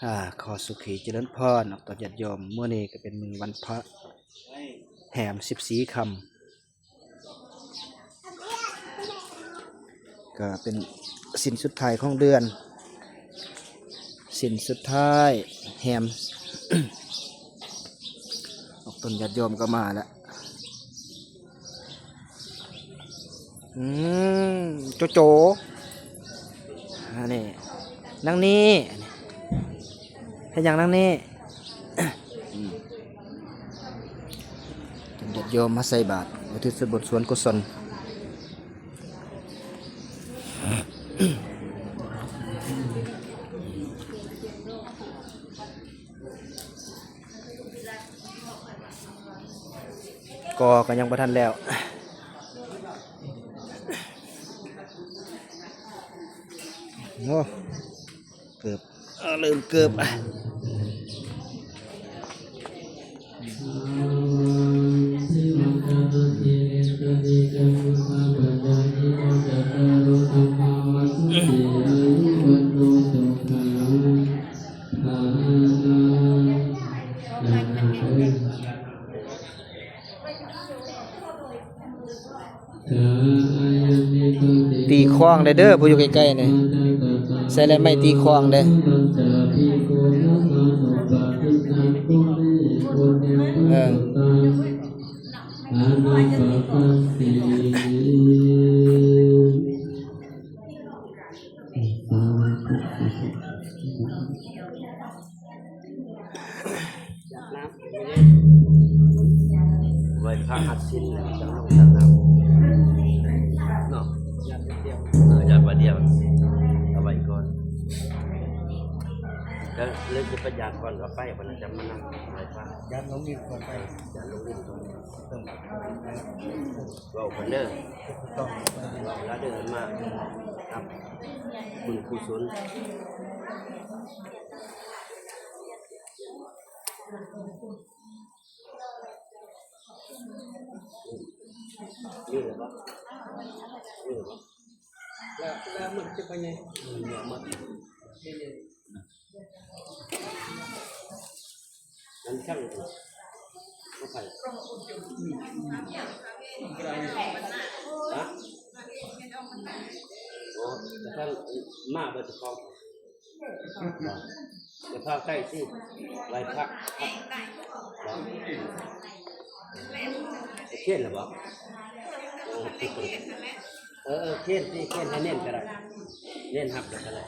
ອາ ຂໍສຸຂີຈະເລີນພອນອອກຕອນຍາດໂຍມ. ມື້ນີ້ກໍເປັນມື້ວັນພະແຮມສິບສີ່ຄ່ຳ ກໍເປັນສິນສຸດທ້າຍຂອງເດືອນ ສິນສຸດທ້າຍແຮມ ອອກຕົນຍາດໂຍມກໍມາແລ້ວ. ອືມ ໂຈໂຈ ອັນນີ້ ນາງນີ້ ເຮັດຫຍັງນາງນີ້? ອືມ ຍາດໂຍມມາໃສ່ບາດ ອຸທິດສ່ວນບຸນສ່ວນກຸສົນ. ກໍ ກໍຍັງບໍ່ທັນແລ້ວ. ໂອ້ ເກີບ ເອີ ລືມເກີບ. ຕີຄ້ອງໄດ້ເດີ ຜູ້ຢູ່ໃກ້ໆນີ້ ໃສ່ແລ້ວໄມ້ຕີຄ້ອງເດີ. ເອີ. ໄຫວ້ພະຮັດສິນແລ້ວຈັ່ງລົງສັກນ້ຳເນາະ. ເອີ ຢາດບາດດຽວ ເອົາໄວ້ກ່ອນ. ແລ້ວ ແລ້ວຈະໄປຢາດກ່ອນກໍໄປ ເພິ່ນຈະມານັ່ງໄຫວ້ພະ. ຢາດລົງດິນກ່ອນໄປ ຢາດລົງດິນກ່ອນ. ເວົ້າກັນເດີ ເວົ້າລາວເດີ ມາຮັບບຸນກຸສົນ. ແລ້ວ ແລ້ວມັນຈະໄປໄງ? ມັນຊ່າງມາໃຜ? ຮະ? ໂອ້ ກະທັ່ງມາເບິດເຈົ້າຂອງ ບໍ່ ຈະພາໄປຊິ ໄຫວ້ພະ ຂຽນແລ້ວບໍ່? ເອີ ຂຽນຊິ ຂຽນໃຫ້ເນັ້ນກໍໄດ້ ເນັ້ນຮັບແລ້ວກໍໄດ້.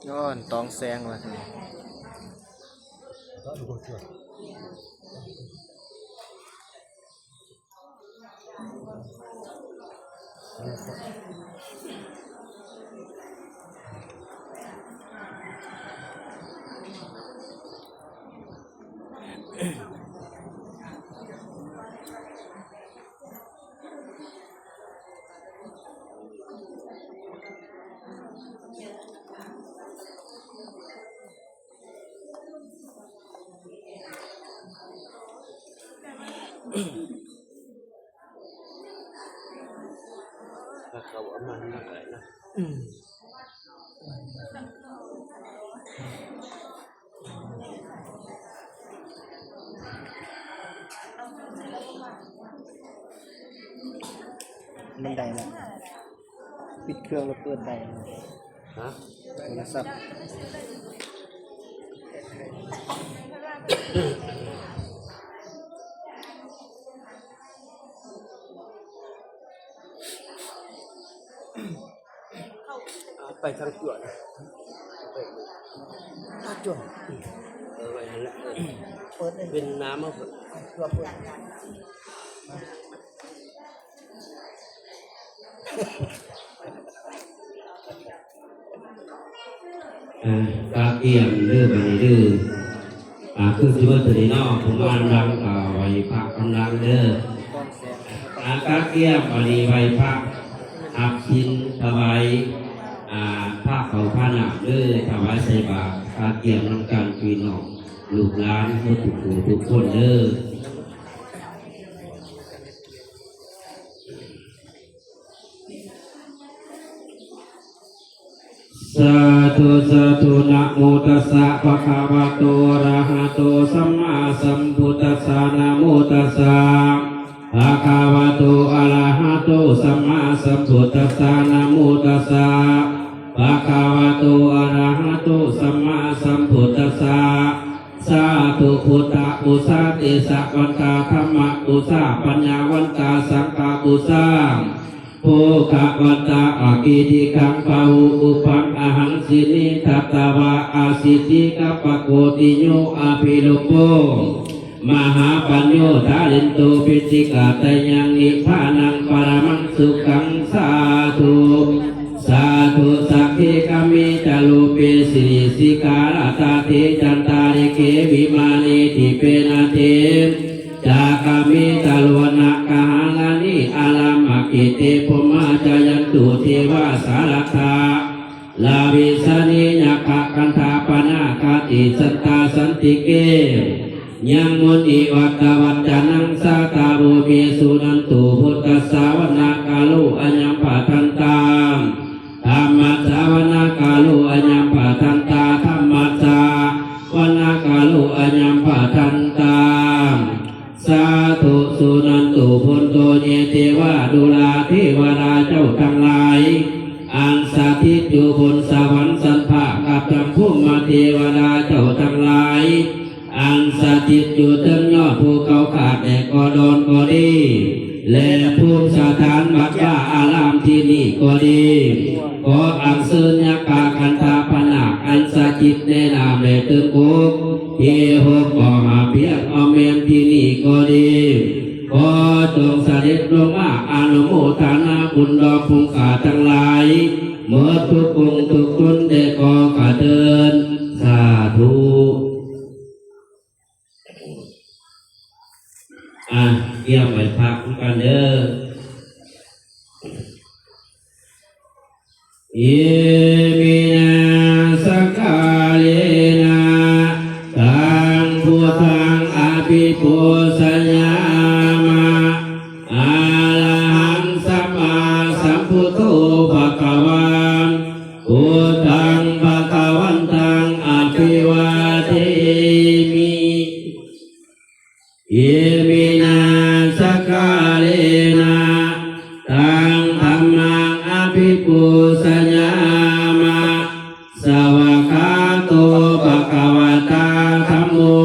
ຍ້ອນຕອງແສງວ່າ. ຖ້າເຂົາເອົາມາໃຫ້ເຮົາໄດ້ນະ ອືມ ມັນໄດ້ລະ ປິດເຄື່ອງແລ້ວເປີດໄດ້. ຮະ? ໂທລະສັບ. ໄປທາງຈວດ ໄປທາງຈວດ. ເອີ ໄວ້ຫັ້ນແຫຼະ ເປີດເລີຍ ເປັນນ້ຳມາເພິ່ນ ຈວດເປີດ. ອ່າ ກະກຽມເດີ ບາດນີ້ເດີ ອ່າ ຄືຊິເບິດເທື່ອນີ້ເນາະ ຜູ້ມານຳຫຼັງກໍໄຫວ້ພະນຳຫຼັງເດີ ອ່າ ກະກຽມ ບາດນີ້ໄຫວ້ພະ ອ ຮັບສິນຖວາຍ ອ່າ ພະເຂົ້າພະນ້ຳເດີ້ ຖວາຍໃສ່ບາດ ກະກຽມນຳກັນພີ່ນ້ອງລູກຫຼານໝົດທຸກຜູ້ທຸກຄົນເດີ້. Sadhu, sadhu. Namo tassa bhagavato arahato sammāsambuddhassa. Namo tassa bhagavato arahato sammāsambuddhassa. Namo tassa bhagavato arahato sammāsambuddhassa. Sādhu. Buddhapūjā, tejavantā dhammapūjā, paññāvantā saṅghapūjā, bhogavantā akītikaṃ bahū, pubbaṃ ahaṃ jinīndatvā, asiddhi gabbhagotino abhirupo mahāpañño, jalento piṭikattayaṃ nibbānaṃ paramaṃ sukhaṃ. Sādhu, sādhu. Sagge kāme ca rūpe girisikharataṭe cantalikkhe vimāne, dīpe raṭṭhe ca gāme taruvanagahane gehavatthumhi, arāmagahane brahmā cāyantu devā jalathalavisame yakkhagandhabbanāgā, tiṭṭhantā santike yaṃ munivaravacanaṃ sādhavo me suṇantu. Buddhassa vanagaro ayaṃ bhadantā, dhammassa vanagaro ayaṃ bhadantā, saṅghassa vanagaro ayaṃ bhadantā. Sādhu. Suṇantu bhonto ye devā, ດູລາເທວະດາເຈົ້າທັງຫຼາຍ ອັນສະຖິດຢູ່ບົນສະຫວັນຊັ້ນຟ້າ ກັບທັງພູມມະເທວະດາເຈົ້າທັງຫຼາຍ ອັນສະຖິດຢູ່ເທິງຍອດພູເຂົາຂາດແດດກໍຮ້ອນກໍດີ ແລະ ພູມສະຖານວັດວາອາຣາມທີ່ນີ້ກໍດີ ຂໍອັນເຊີນຍັກຂະກັນທະພະນາກ ອັນສະຖິດໃນນ້ຳແລະເທິງບົກ ທີ່ຫົກກໍຫາພຽງອ້ອມແອ້ມທີ່ນີ້ກໍດີ ຂໍຈົ່ງສະເດັດລົງມາອະນຸໂມທະນາບຸນດອກຜູ້ຂ້າທັງຫຼາຍ ໝົດທຸກອົງທຸກຄົນແດ່ຂໍກະເທີນ. ສາທຸ. ອ່ະ ກຽມໄຫວ້ພະນຳກັນເດີ້. Iminā sakkārena taṃ buddhaṃ abhipūjayāma. Arahaṃ sammāsambuddho bhagavā, buddhaṃ bhagavantaṃ abhivādemi. Iminā sakkārena taṃ dhammaṃ abhipūjayāma. Svākkhāto bhagavatā dhammo,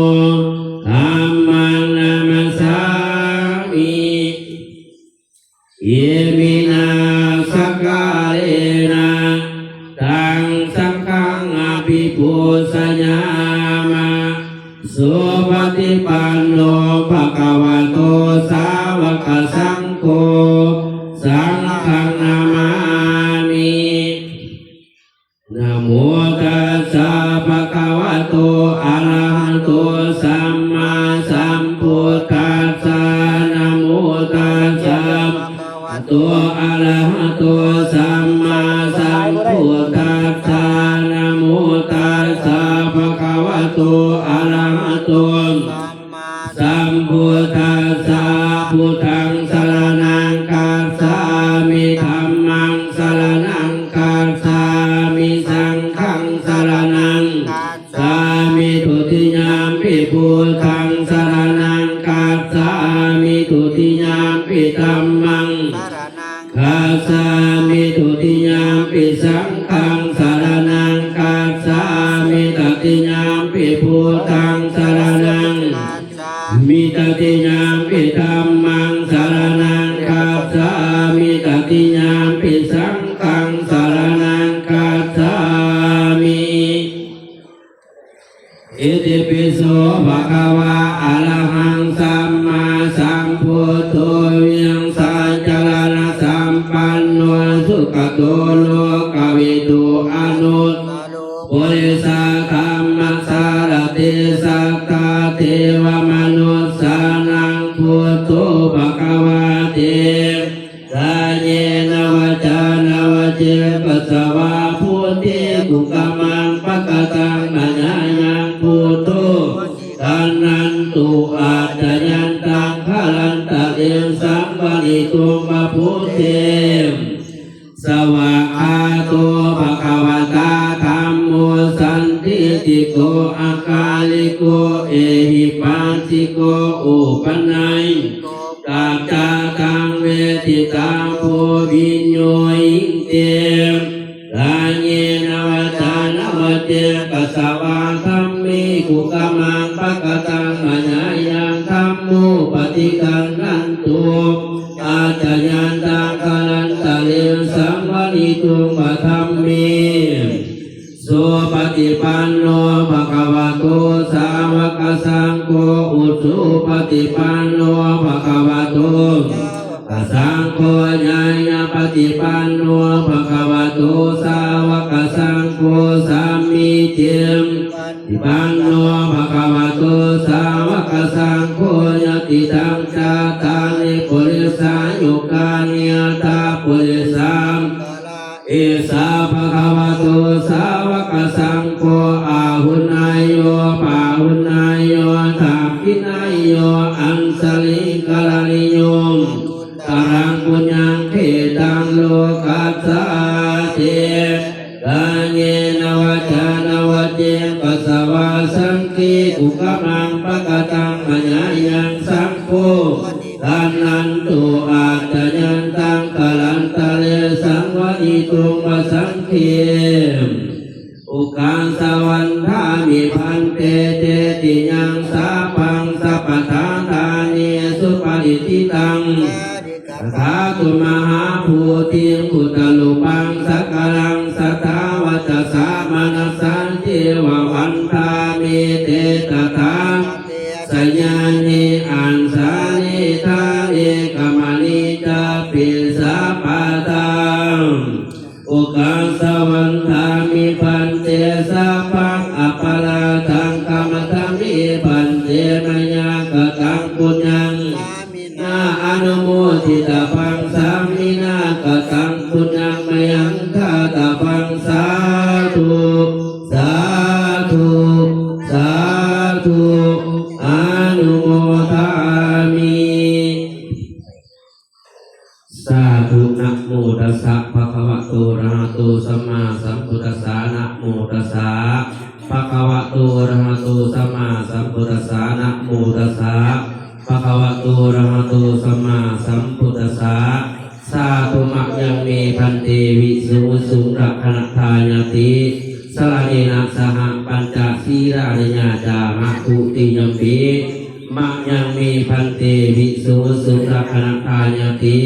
dhammaṃ namassāmi. Iminā sakkārena taṃ saṅghaṃ abhipūjayāma. Supaṭipanno bhagavato sāvakasaṅgho, saṅghaṃ namāmi. Namo tassa bhagavato arahato sammāsambuddhassa. Namo tassa bhagavato arahato sammāsambuddhassa. Namo tassa bhagavato arahato sambuddhassa. Buddhaṃ saraṇaṃ gacchāmi, dhammaṃ saraṇaṃ gacchāmi, saṅghaṃ saraṇaṃ gacchāmi. Dutiyampi buddhaṃ saraṇaṃ gacchāmi, dutiyampi dhammaṃ gacchāmi, dutiyampi saṅghaṃ saraṇaṃ gacchāmi, tatiyampi buddhaṃ saraṇaṃ gacchāmi, tatiyampi dhammaṃ saraṇaṃ gacchāmi, tatiyampi saṅghaṃ saraṇaṃ gacchāmi. Itipi so bhagavā arahaṃ sammāsambuddho vijjācaraṇasampanno sugato lokavidū anuttaro purisadammasārathi satthā devamanussānaṃ buddho bhagavāti. Kāyena vācā ສະວາ ພຸດເທ ກຸກະມັງ ປະກະຕັງ ມະຍາຍັງ ພຸດໂທ ການນັນຕຸ ອາຈະຍັນຕັງ ຄາລັນຕະເລ ສັງວະລິຕຸງ ວະພຸດເທ ສະວາຄາໂຕ ພະຄະວະຕາ ທຳໂມ ສັນທິດຖິໂກ ອາກາລິໂກ ເອຫິປັດສິໂກ ໂອປະນາຍິໂກ ປັດຈະຕັງ ເວທິຕັງ ພູວິນໂຍ ຫິງເຕ ກາເຍນະວາຈານະວະເຈຕະສະວາ ທຳເມ ກຸກະມັງ ປະກະຕັງ ມະຍາຍັງ ທຳໂມ ປະຕິການນັນຕຸ ອາຈະຍັນຕັງ ຄາລັນຕະເລ ສັງວະລິຕຸງ ວະທຳເມ ສຸປະຕິປັນໂນ ພະຄະວະໂຕ ສາວະກະສັງໂຄ ອຸຈຸປະຕິປັນໂນ ພະຄະວະໂຕ ສາວະກະສັງໂຄ ຍາຍະປະຕິປັນໂນ ພະຄະວະໂຕ ສາວະກະສັງໂຄ ສາມີຈິ ຕິປັນໂນ ພະຄະວະໂຕ ສາວະກະສັງໂຄ ຍະຕິຕັງ ຈັດຕາລິ ປຸລິສາຍຸການິ ອັດຖະປຸລິສາ ເອສາ ພະຄະວະໂຕ ສາວະກະສັງໂຄ ອາຫຸນນາໂຍ ປາຫຸນນາໂຍ ທັກຂິນາໂຍ ອັນສະລີກະລະນິໂຍ ຕະລັງປຸນຍັງ ເຂຕັງໂລກັດສາຕິ ກາເຍນະວາຈານະວະເຈຕະສະວາ ສັງເຂ ກຸກະມັງ ປະກະຕັງ ມະຍາຍັງ ສັງໂຄ ການນັນຕຸ ອາຈະຍັນຕັງ ຄາລັນຕະເລ ສັງວະລິຕຸງ ວະສັງເຂ ອຸກາສະວັນທາມິ ພັນເຕ ເຈຕິຍັງ ສາປັງ ສະປະທານານິ ສຸປະດິດຖິຕັງ ສາທຸ ມະຫາໂພທິງ ພຸດທະຮູປັງ ສັກກາລັງ ສັດທາ ວະຈະສາ ມະນະສາ ເຈ ວະວັນທາມິ ເຕ ຕະຖາ ສະຍານິ ອັນສານິ ທາເອກະມະນິ ຈາປິ ສະປະທັງ ໂອກາສະວັນທາມິ ພັນເຕ ສະພັງ ອະປະລາທັງ ຂະມະທາມິ ພັນເຕ ມະຍາກະຕັງ ປຸນຍັງ ສາມິນາ ອະນຸໂມທິຕະພັງ ສາມິນາ ກະຕັງ ປຸນຍັງ ມະຍັງ ຄະຕະພັງ ສາທຸ ສາທຸ ສາທຸ ອະນຸໂມທາມິ ສາທຸ ນະໂມຕັດສະ ພະຄະວະໂຕ ອະລະຫະໂຕ ສຳມາສຳພຸດທັດສະ ນະໂມຕັດສະ ພະຄະວະໂຕ ອະລະຫະໂຕ ສຳມາສຳພຸດທັດສະ ນະໂມຕັດສະ ພະຄະວະໂຕ ອະລະຫະໂຕ ສຳມາສຳພຸດທັດສະ ສາທຸ ມະຍັງເມ ພັນເຕ ວິສຸງ ວິສຸງ ລັກຂະນະທາຍາຕິ ສະລະເນນະ ສະຫະ ປັນຈະ ສີລານິ ຍາຈາມະ ທຸຕິຍຳປິ ມະຍັງເມ ພັນເຕ ວິສຸງ ວິສຸງ ລັກຂະນະທາຍາຕິ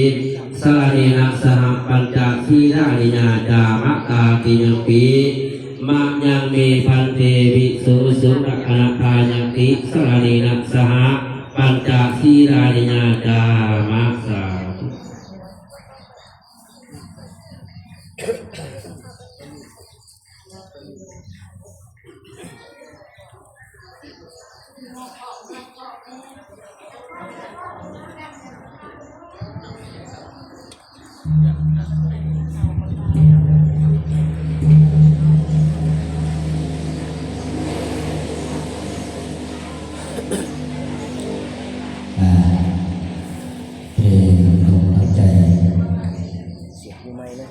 ສະລະເນນະ ສະຫະ ປັນຈະ ສີລານິ ຍາຈາມະ ຕາຕິຍຳປິ ມະຍັງເມ ພັນເຕ ວິສຸງ ວິສຸງ ລັກຂະນະທາຍາຕິ ສະລະເນນະ ສະຫະ ປັນຈະ ສີລານິ ຍາຈາມະ ສາທຸ ອ່າ ເພງຂອງເຂົ້າໃຈ ສຽງຢູ່ໃໝ່ເນາະ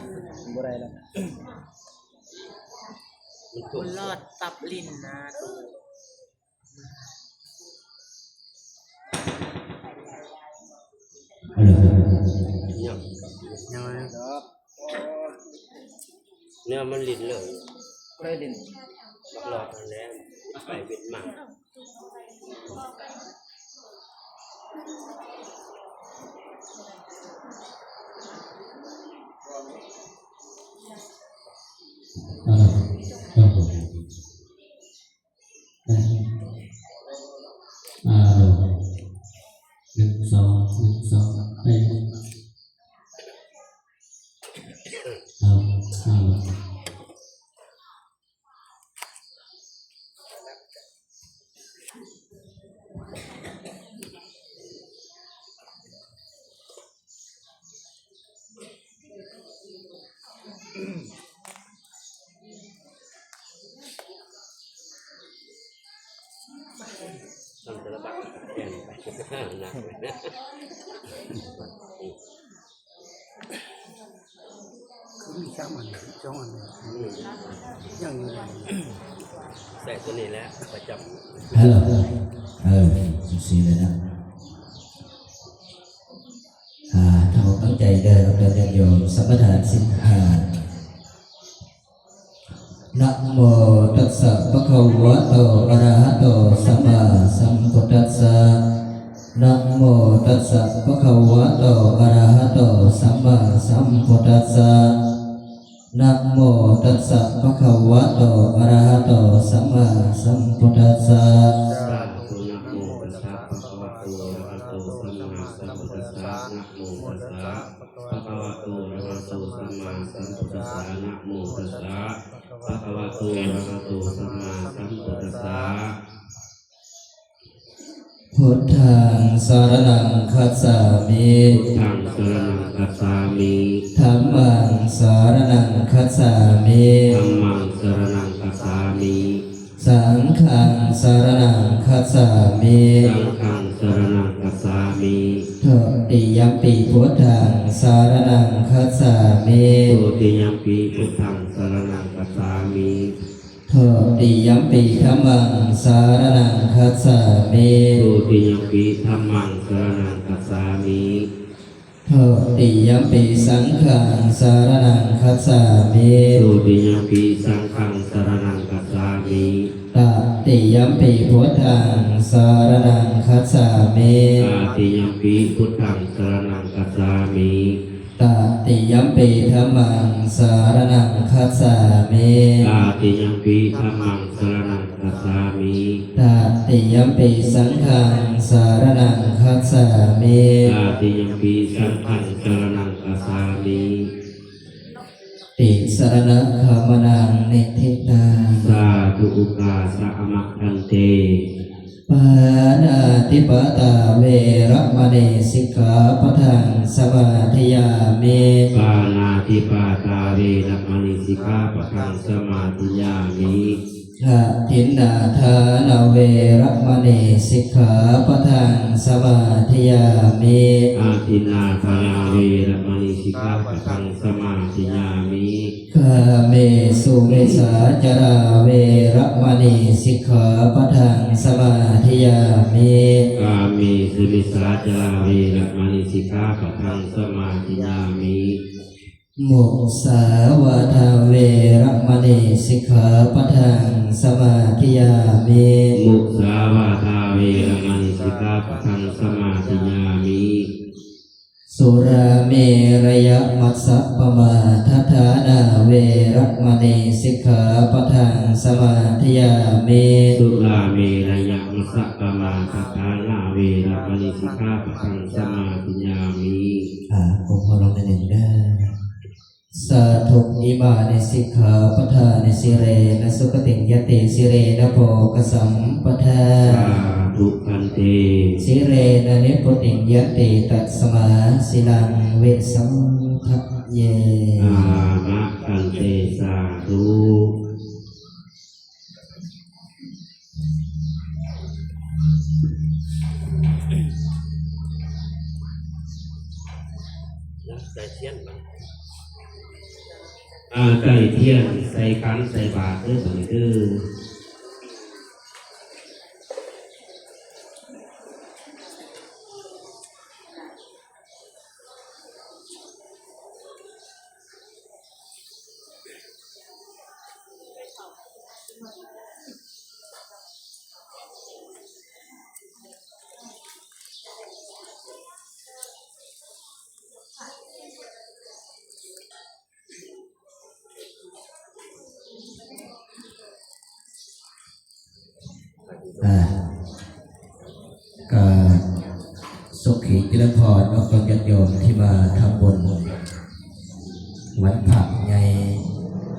ບໍ່ໄດ້ແລ້ວ ບຸນຫຼອດຕັບຫຼິ້ນນາໂຕ ເນຍ ເນຍມັນຫຼິ້ນເລີຍ ບໍ່ໄດ້ຫຼິ້ນ ບັກຫຼອດນັ້ນແຫຼະ ໄປເວັດມາ. ອ່າ ໜຶ່ງ ສອງ ໜຶ່ງ ສອງ ໄປ ເອົາ ເອົາ. ມີສາມອັນ ສອງອັນ ຍັງຢູ່ໃນ ໃສ່ຕົວນີ້ແຫຼະປະຈຳ. ເອີ ເອີ ຈັ່ງຊີ້ແຫຼະນະ. ອ່າ ເຮົາຕັ້ງໃຈເດີ ເດີ ຍາດໂຍມ ສຳປະທານສິນຫ້າ. ນະໂມຕັດສະ ພະຄະວະໂຕ ອະລະຫະໂຕ ສຳມາສຳພຸດທັດສະ. ນະໂມຕັດສະ ພະຄະວະໂຕ ອະລະຫະໂຕ ສຳມາສຳພຸດທັດສະ. ນະໂມຕັດສະ ພະຄະວະໂຕ ອະລະຫະໂຕ ສຳມາສຳພຸດທັດສະ. ສາທຸ. ນະໂມຕັດສະ ພະຄະວະໂຕ ອະລະຫະໂຕ ສຳມາສຳພຸດທັດສະ. ນະໂມຕັດສະ ພະຄະວະໂຕ ອະລະຫະໂຕ ສຳມາສຳພຸດທັດສະ. ນະໂມຕັດສະ ພະຄະວະໂຕ ອະລະຫະໂຕ ສຳມາສຳພຸດທັດສະ. ພຸດທັງສະລະນັງຄັດສາມິ. ພຸດທັງສະລະນັງຄັດສາມິ. ທຳມັງສະລະນັງຄັດສາມິ. ທຳມັງສະລະນັງຄັດສາມິ. ສັງຄັງສະລະນັງຄັດສາມິ. ສັງຄັງສະລະນັງຄັດສາມິ. ທຸຕິຍຳປີ ພຸດທັງສະລະນັງຄັດສາມິ. ທຸຕິຍຳປີ ພຸດທັງສະລະນັງຄັດສາມິ. ທຸຕິຍຳປີ ທຳມັງສະລະນັງຄັດສາມິ. ທຸຕິຍຳປີ ທຳມັງສະລະນັງຄັດສາມິ. ທຸຕິຍຳປີ ສັງຄັງສະລະນັງຄັດສາມິ. ທຸຕິຍຳປີ ສັງຄັງສະລະນັງຄັດສາມິ. ຕະຕິຍຳປີ ພຸດທັງສະລະນັງຄັດສາມິ. ຕະຕິຍຳປີ ພຸດທັງສະລະນັງຄັດສາມິ. ຕະຕິຍຳປີ ທຳມັງສະລະນັງຄັດສາມິ. ຕະຕິຍຳປີ ທຳມັງສະລະນັງຄັດສາມິ. ຕະຕິຍຳປີ ສັງຄັງສະລະນັງຄັດສາມິ. ຕະຕິຍຳປີ ສັງຄັງສະລະນັງຄັດສາມິ. ຕິສະລະນະຄາມະນັງ ນິທິຕັງ. ສາທຸ ໂອກາສະ ອະມະ ພັນເຕ. ປານາຕິປາຕາ ເວລະມະນີ ສິກຂາປະທັງ ສະມາທິຍາມິ. ປານາຕິປາຕາ ເວລະມະນີ ສິກຂາປະທັງ ສະມາທິຍາມິ. ອະທິນນາທານາ ເວລະມະນີ ສິກຂາປະທັງ ສະມາທິຍາມິ. ອະທິນນາທານາ ເວລະມະນີ ສິກຂາປະທັງ ສະມາທິຍາມິ. ກາເມສຸມິດສາຈາລາ ເວລະມະນີ ສິກຂາປະທັງ ສະມາທິຍາມິ. ກາເມສຸມິດສາຈາລາ ເວລະມະນີ ສິກຂາປະທັງ ສະມາທິຍາມິ. ມຸສາວາທາ ເວລະມະນີ ສິກຂາປະທັງ ສະມາທິຍາມິ. ມຸສາວາທາ ເວລະມະນີ ສິກຂາປະທັງ ສະມາທິຍາມິ. ສຸລາເມລະຍະມັດສະປະມາທະຖານາ ເວລະມະນີ ສິກຂາປະທັງ ສະມາທິຍາມິ. ສຸລາເມລະຍະມັດສະປະມາທະຖານາ ເວລະມະນີ ສິກຂາປະທັງ ສະມາທິຍາມິ. ອ່າ ກົມຫົວລົງໜ້ອຍໜຶ່ງເດີ. ສາທຸ ອິມານິ ສິກຂາປະທານິ ສິເລນະ ສຸຄະຕິງ ຍັນຕິ ສິເລນະ ໂພຄະສຳປະທາ. ສາທຸ ພັນເຕ. ສິເລນະ ນິບພຸດຕິງ ຍັນຕິ ຕັດສະມາ ສິລັງ ວິສະໂທ ທະເຍ. ອາມະ ພັນເຕ ສາທຸ. ໃສ່ທຽນ ອ່າ ໃສ່ທຽນ ໃສ່ຂັນ ໃສ່ບາດເດີ ບັດນີ້ເດີ. ອ່າ ກະສຸກຂີຈິເລີນພອນເນາະ ຍາດໂຍມທີ່ມາທຳບຸນວັນພະໃຫຍ່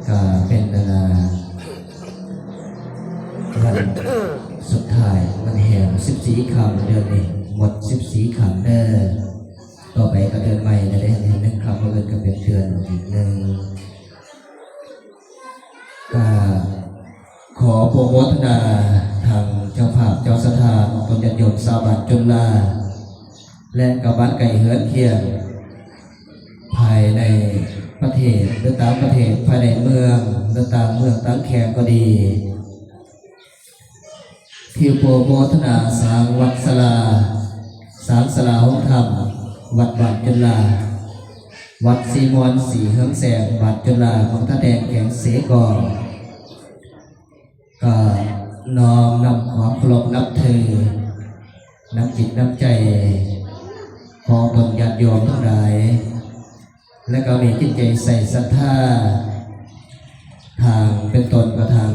ກະເປັນ ອັນນ່າ ວັນສຸດທ້າຍ ວັນແຮມສິບສີ່ຄ່ຳ ເດືອນນີ້ໝົດສິບສີ່ຄ່ຳເດີ. ຕໍ່ໄປກໍເດືອນໃໝ່ແລ້ວເດ້ ເດືອນໜຶ່ງຄ່ຳ ມື້ອື່ນກໍເປັນເດືອນອີກໜຶ່ງ. ກໍຂໍອະນຸໂມທະນາທາງເຈົ້າພາບເຈົ້າສັດທາ ອອກຕົນຍາດໂຍມຊາວບ້ານຈຸນລາ ແລະກໍບ້ານໃກ້ເຮືອນຄຽງ ພາຍໃນປະເທດ ຫຼືຕ່າງປະເທດ, ພາຍໃນເມືອງ ຫຼືຕ່າງເມືອງຕ່າງແຂວງກໍດີ ທີ່ໂປໂມທະນາສ້າງວັດສາລາ, ສ້າງສາລາໂຮງທຳ ວັດບ້ານຈຸນລາ, ວັດສີມ່ວນ ສີເຮືອງແສງ ບ້ານຈຸນລາ ເມືອງທ່າແດງ ແຂວງເຊກອງ. ກໍນ້ອມນຳຄວາມເຄົາລົບນັບຖື ນ້ຳຈິດນ້ຳໃຈຂອງຕົນຍາດໂຍມທັງຫຼາຍ ແລະກໍມີຈິດໃຈໃສ່ສັດທາ ທາງເປັນຕົ້ນກໍທາງ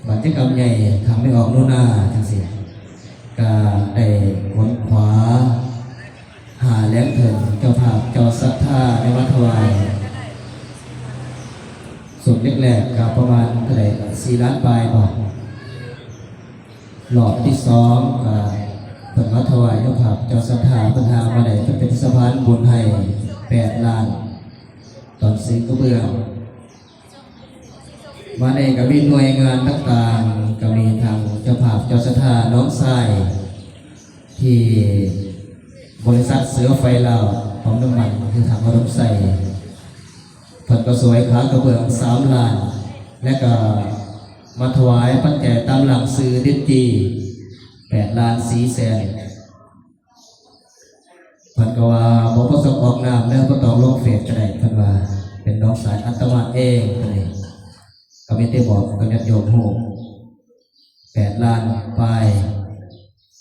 ບັນຈະກຳໃຫຍ່ ທາງແມ່ອອກໜູນາ ຈັ່ງຊີ້ ກໍໄດ້ຂົນຂວາ ຫາແຫຼ່ງທຶນເຈົ້າພາບເຈົ້າສັດທາໄດ້ມາຖວາຍ. ສົມເລັກແລກກໍປະມານເທົ່າໃດ ສີ່ລ້ານປາຍບໍ? ລອບທີສອງກໍເພິ່ນມາຖວາຍເຈົ້າພາບເຈົ້າສັດທາ ເພິ່ນຫາມາໄດ້ ເພິ່ນເປັນສະພານບຸນໃຫ້ແປດລ້ານ ຕອນຊື້ກະເບື້ອງ. ມານີ້ກໍມີໜ່ວຍງານຕ່າງໆ ກໍມີທັງເຈົ້າພາບເຈົ້າສັດທານ້ອງຊາຍ ທີ່ບໍລິສັດເສືອໄຟລາວ ປ້ຳນ້ຳມັນ ຢູ່ທາງອຸດົມໄຊ ເພິ່ນກໍຊ່ວຍຄ່າກະເບື້ອງສາມລ້ານ ແລະກໍມາຖວາຍປັດໄຈຕາມຫຼັງຊື່ດິດຈີ ແປດລ້ານສີ່ແສນ. ເພິ່ນກໍວ່າບໍ່ປະສົງອອກນາມເດີ ບໍ່ຕ້ອງລົງເຟສກໍໄດ້ ເພິ່ນວ່າເປັນນ້ອງຊາຍອາດຕະມາເອງ. ຕົວນີ້ກໍມີແຕ່ບອກກັບຍາດໂຍມຮູ້ ແປດລ້ານປາຍ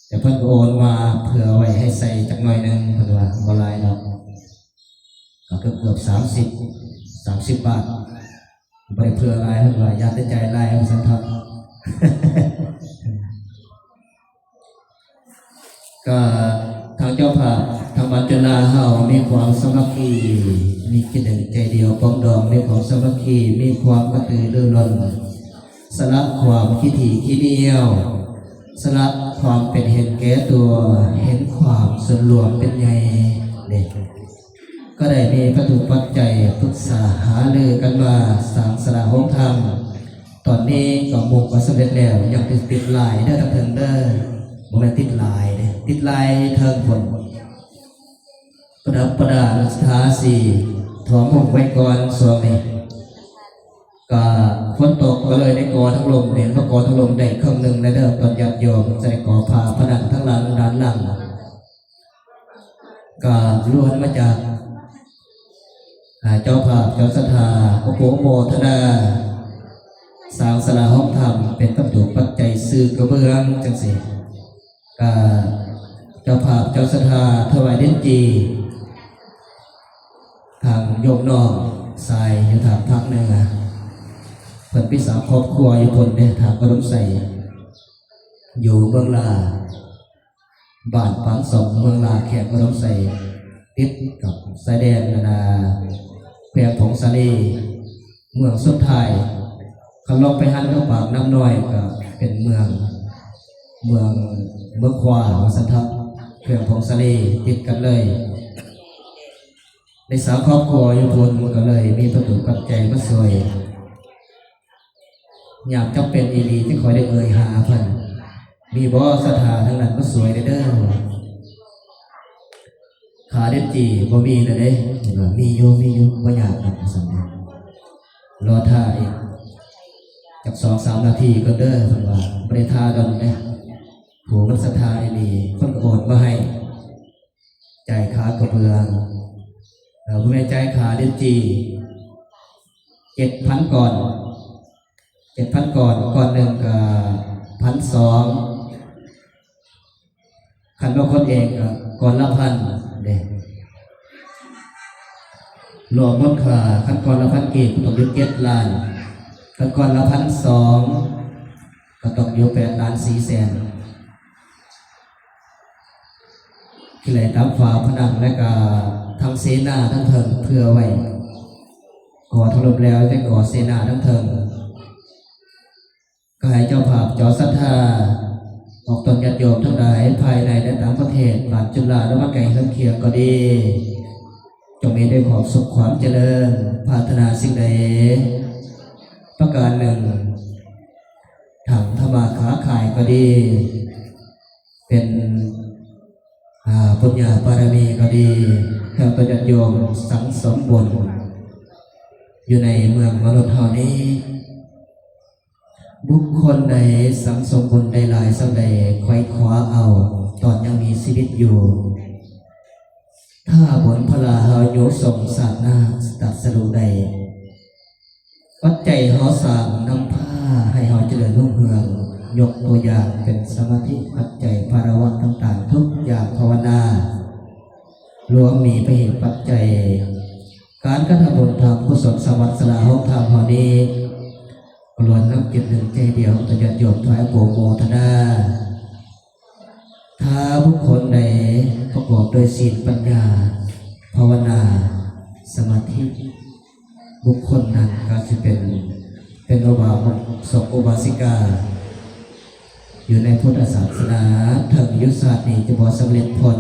ແຕ່ເພິ່ນກໍໂອນມາເພື່ອໄວ້ໃຫ້ໃຊ້ຈັກໜ້ອຍໜຶ່ງ ເພິ່ນວ່າບໍ່ຫຼາຍດອກ ກໍເກືອບໆ ສາມສິບ ສາມສິບບາດ ບໍ່ໄດ້ເພື່ອຫຼາຍ ເພິ່ນວ່າຢ່າແຕ່ໃຈຫຼາຍ ວ່າຊັ້ນເຖາະ. ກໍທາງເຈົ້າພາບ ທາງບ້ານຈຸນລາເຮົາມີຄວາມສາມັກຄີ ມີຈິດໜຶ່ງໃຈດຽວປອງດອງ ມີຄວາມສາມັກຄີ ມີຄວາມກະຕືລືລົ້ນ ສະຫຼະຄວາມຂີ້ຖີ່ຂີ້ໜຽວ ສະຫຼະຄວາມເປັນເຫັນແກ່ຕົວ ເຫັນຄວາມສ່ວນລວມເປັນໃຫຍ່ເດ້. ກໍໄດ້ມີວັດຖຸປັດໄຈປຶກສາຫາລືກັນມາສ້າງສາລາໂຮງທຳ. ຕອນນີ້ກໍມຸງກໍສຳເລັດແລ້ວ ຍັງຕິດ ຕິດລາຍເດີ ທາງເທິງເດີ ບໍ່ແມ່ນຕິດລາຍເດ້ ຕິດລາຍເທິງພຸ້ນ ປະດັບປະດາ ທາສີ ຖົມມຸງໄວ້ກ່ອນຊ່ວງນີ້. ກະຝົນຕົກກໍເລີຍໄດ້ກໍ່ທາງລົມເດ້ ມາກໍ່ທາງລົມໄດ້ເຄິ່ງໜຶ່ງແລ້ວເດີ ຕອນຍາດໂຍມຈະໄດ້ກໍ່ຝາຜະໜັງທາງຫຼັງ ດ້ານຫຼັງ ກະລ້ວນມາຈາກ ອາ ເຈົ້າພາບເຈົ້າສັດທາ ຂໍໂປໂມທະນາ ສ້າງສາລາຫ້ອງທຳເປັນວັດຖຸປັດໄຈຊື້ກະເບື້ອງຈັ່ງຊີ້ ກະເຈົ້າພາບເຈົ້າສັດທາຖວາຍດິນຈີ່ ທາງໂຍມນ້ອງຊາຍຢູ່ທາງພາກເໜືອ ເພິ່ນມີສາມຄອບຄົວຢູ່ພຸ້ນເດ້ ທາງອຸດົມໄຊ ຢູ່ເມືອງລາ ບ້ານປາງສອງ ເມືອງລາ ແຂວງອຸດົມໄຊ ຕິດກັບຊາຍແດນ ອັນນາ ແຂວງຜົ້ງສາລີ. ເມືອງສຸດທ້າຍ ຄັນລອງໄປຫັນເມືອງປາກນ້ຳນ້ອຍ ກໍເປັນເມືອງ ເມືອງ ເມືອງຂວາ ວ່າຊັ້ນເຖາະ ແຂວງຜົ້ງສາລີ ຕິດກັນເລີຍ. ໄດ້ສາມຄອບຄົວຢູ່ພຸ້ນ ກໍເລີຍມີວັດຖຸປັດໄຈມາຊ່ວຍ ຍາມຈຳເປັນອີ່ຫຼີ ຈຶ່ງຄ່ອຍໄດ້ເອີ່ຍຫາເພິ່ນ ມີບໍ່ສັດທາທາງນັ້ນມາຊ່ວຍແດ່ເດີ? ຂາເດັດຈີ່ບໍ່ມີແລ້ວເດ້ ເພິ່ນວ່າ ມີຢູ່ ມີຢູ່ ບໍ່ຍາກດອກ ວ່າຊັ້ນເດ້ ລໍຖ້າອີກຈັກສອງສາມນາທີກ່ອນເດີ ເພິ່ນວ່າ ບໍ່ໄດ້ຖ້າດົນເດ້ ຜູ້ມັນສັດທາອີ່ຫຼີ ເພິ່ນກໍໂອນມາໃຫ້ ຈ່າຍຄ່າກະເບື້ອງ ເອີ ບໍ່ແມ່ນ ຈ່າຍຄ່າດິນຈີ່ ເຈັດພັນກ່ອນ ເຈັດພັນກ່ອນ ກ່ອນໜຶ່ງກໍພັນສອງ ຄັນວ່າຄົນເອງກໍກ່ອນລະພັນເດ້ ລວມມູນຄ່າ ຄັນກ່ອນລະພັນກີບກໍຕົກຢູ່ເຈັດລ້ານ ຄັນກ່ອນລະພັນສອງ ກໍຕົກຢູ່ແປດລ້ານສີ່ແສນ ທີ່ໄດ້ຕາມຝາຜະໜັງ ແລະກະທັງເສໜ້າທັງເທິງ ເພື່ອໄວ້ ກໍຖະຫຼົ່ມແລ້ວ ແຕ່ກໍເສໜ້າທັງເທິງ ກໍໃຫ້ເຈົ້າພາບເຈົ້າສັດທາ ອອກຕົນຍາດໂຍມທັງຫຼາຍ ພາຍໃນ ແລະຕ່າງປະເທດ ບ້ານຈຸລາ ແລະບ້ານໃກ້ເຮືອນຄຽງກໍດີ ຈົ່ງມີແຕ່ຄວາມສຸກຄວາມຈະເລີນ ປາດຖະໜາສິ່ງໃດປະການໜຶ່ງ ທາງທຳມາຄ້າຂາຍກໍດີ ເປັນ ອາ ບຸນຍາບາລະມີກໍດີ ແລ້ວກໍຍາດໂຍມສັງສົມບຸນຢູ່ໃນເມືອງມະນຸດເຮົານີ້ ບຸກຄົນໃດສັງສົມບຸນໄດ້ຫຼາຍສ່ຳໃດ ໄຂວ່ຄວ້າເອົາຕອນຍັງມີຊີວິດຢູ່ ຖ້າບຸນພະລາເຮົາຢູ່ສົງຊາດໜ້າຕັດສະຮູ້ໄດ້ ປັດໄຈເຮົາສ້າງນຳພາໃຫ້ເຮົາຈະເລີນຮຸ່ງເຮືອງ ຍົກຕົວຢ່າງເປັນສະມາທິ ປັດໄຈພາລະວະຕ່າງໆທຸກຢ່າງ ພາວະນາ ລວມມີພະເຫດປັດໄຈ ການກະທຳບຸນທຳກຸສົນສະຫວັດສະຫຼາໂຮງທຳເຮົານີ້ ກະລວນນ້ຳຈິດໜຶ່ງໃຈດຽວ ຍາດໂຍມຖວາຍອະນຸໂມທະນາ. ຖ້າບຸກຄົນໃດປະກອບດ້ວຍສີນ, ປັນຍາ, ພາວະນາ, ສະມາທິ ບຸກຄົນນັ້ນກໍຊິເປັນ ເປັນອຸບາສົກອຸບາສິກາ ຢູ່ໃນພຸດທະສາສະໜາ ເຖິງຢູ່ຊາດນີ້ຈະບໍ່ສຳເລັດຜົນ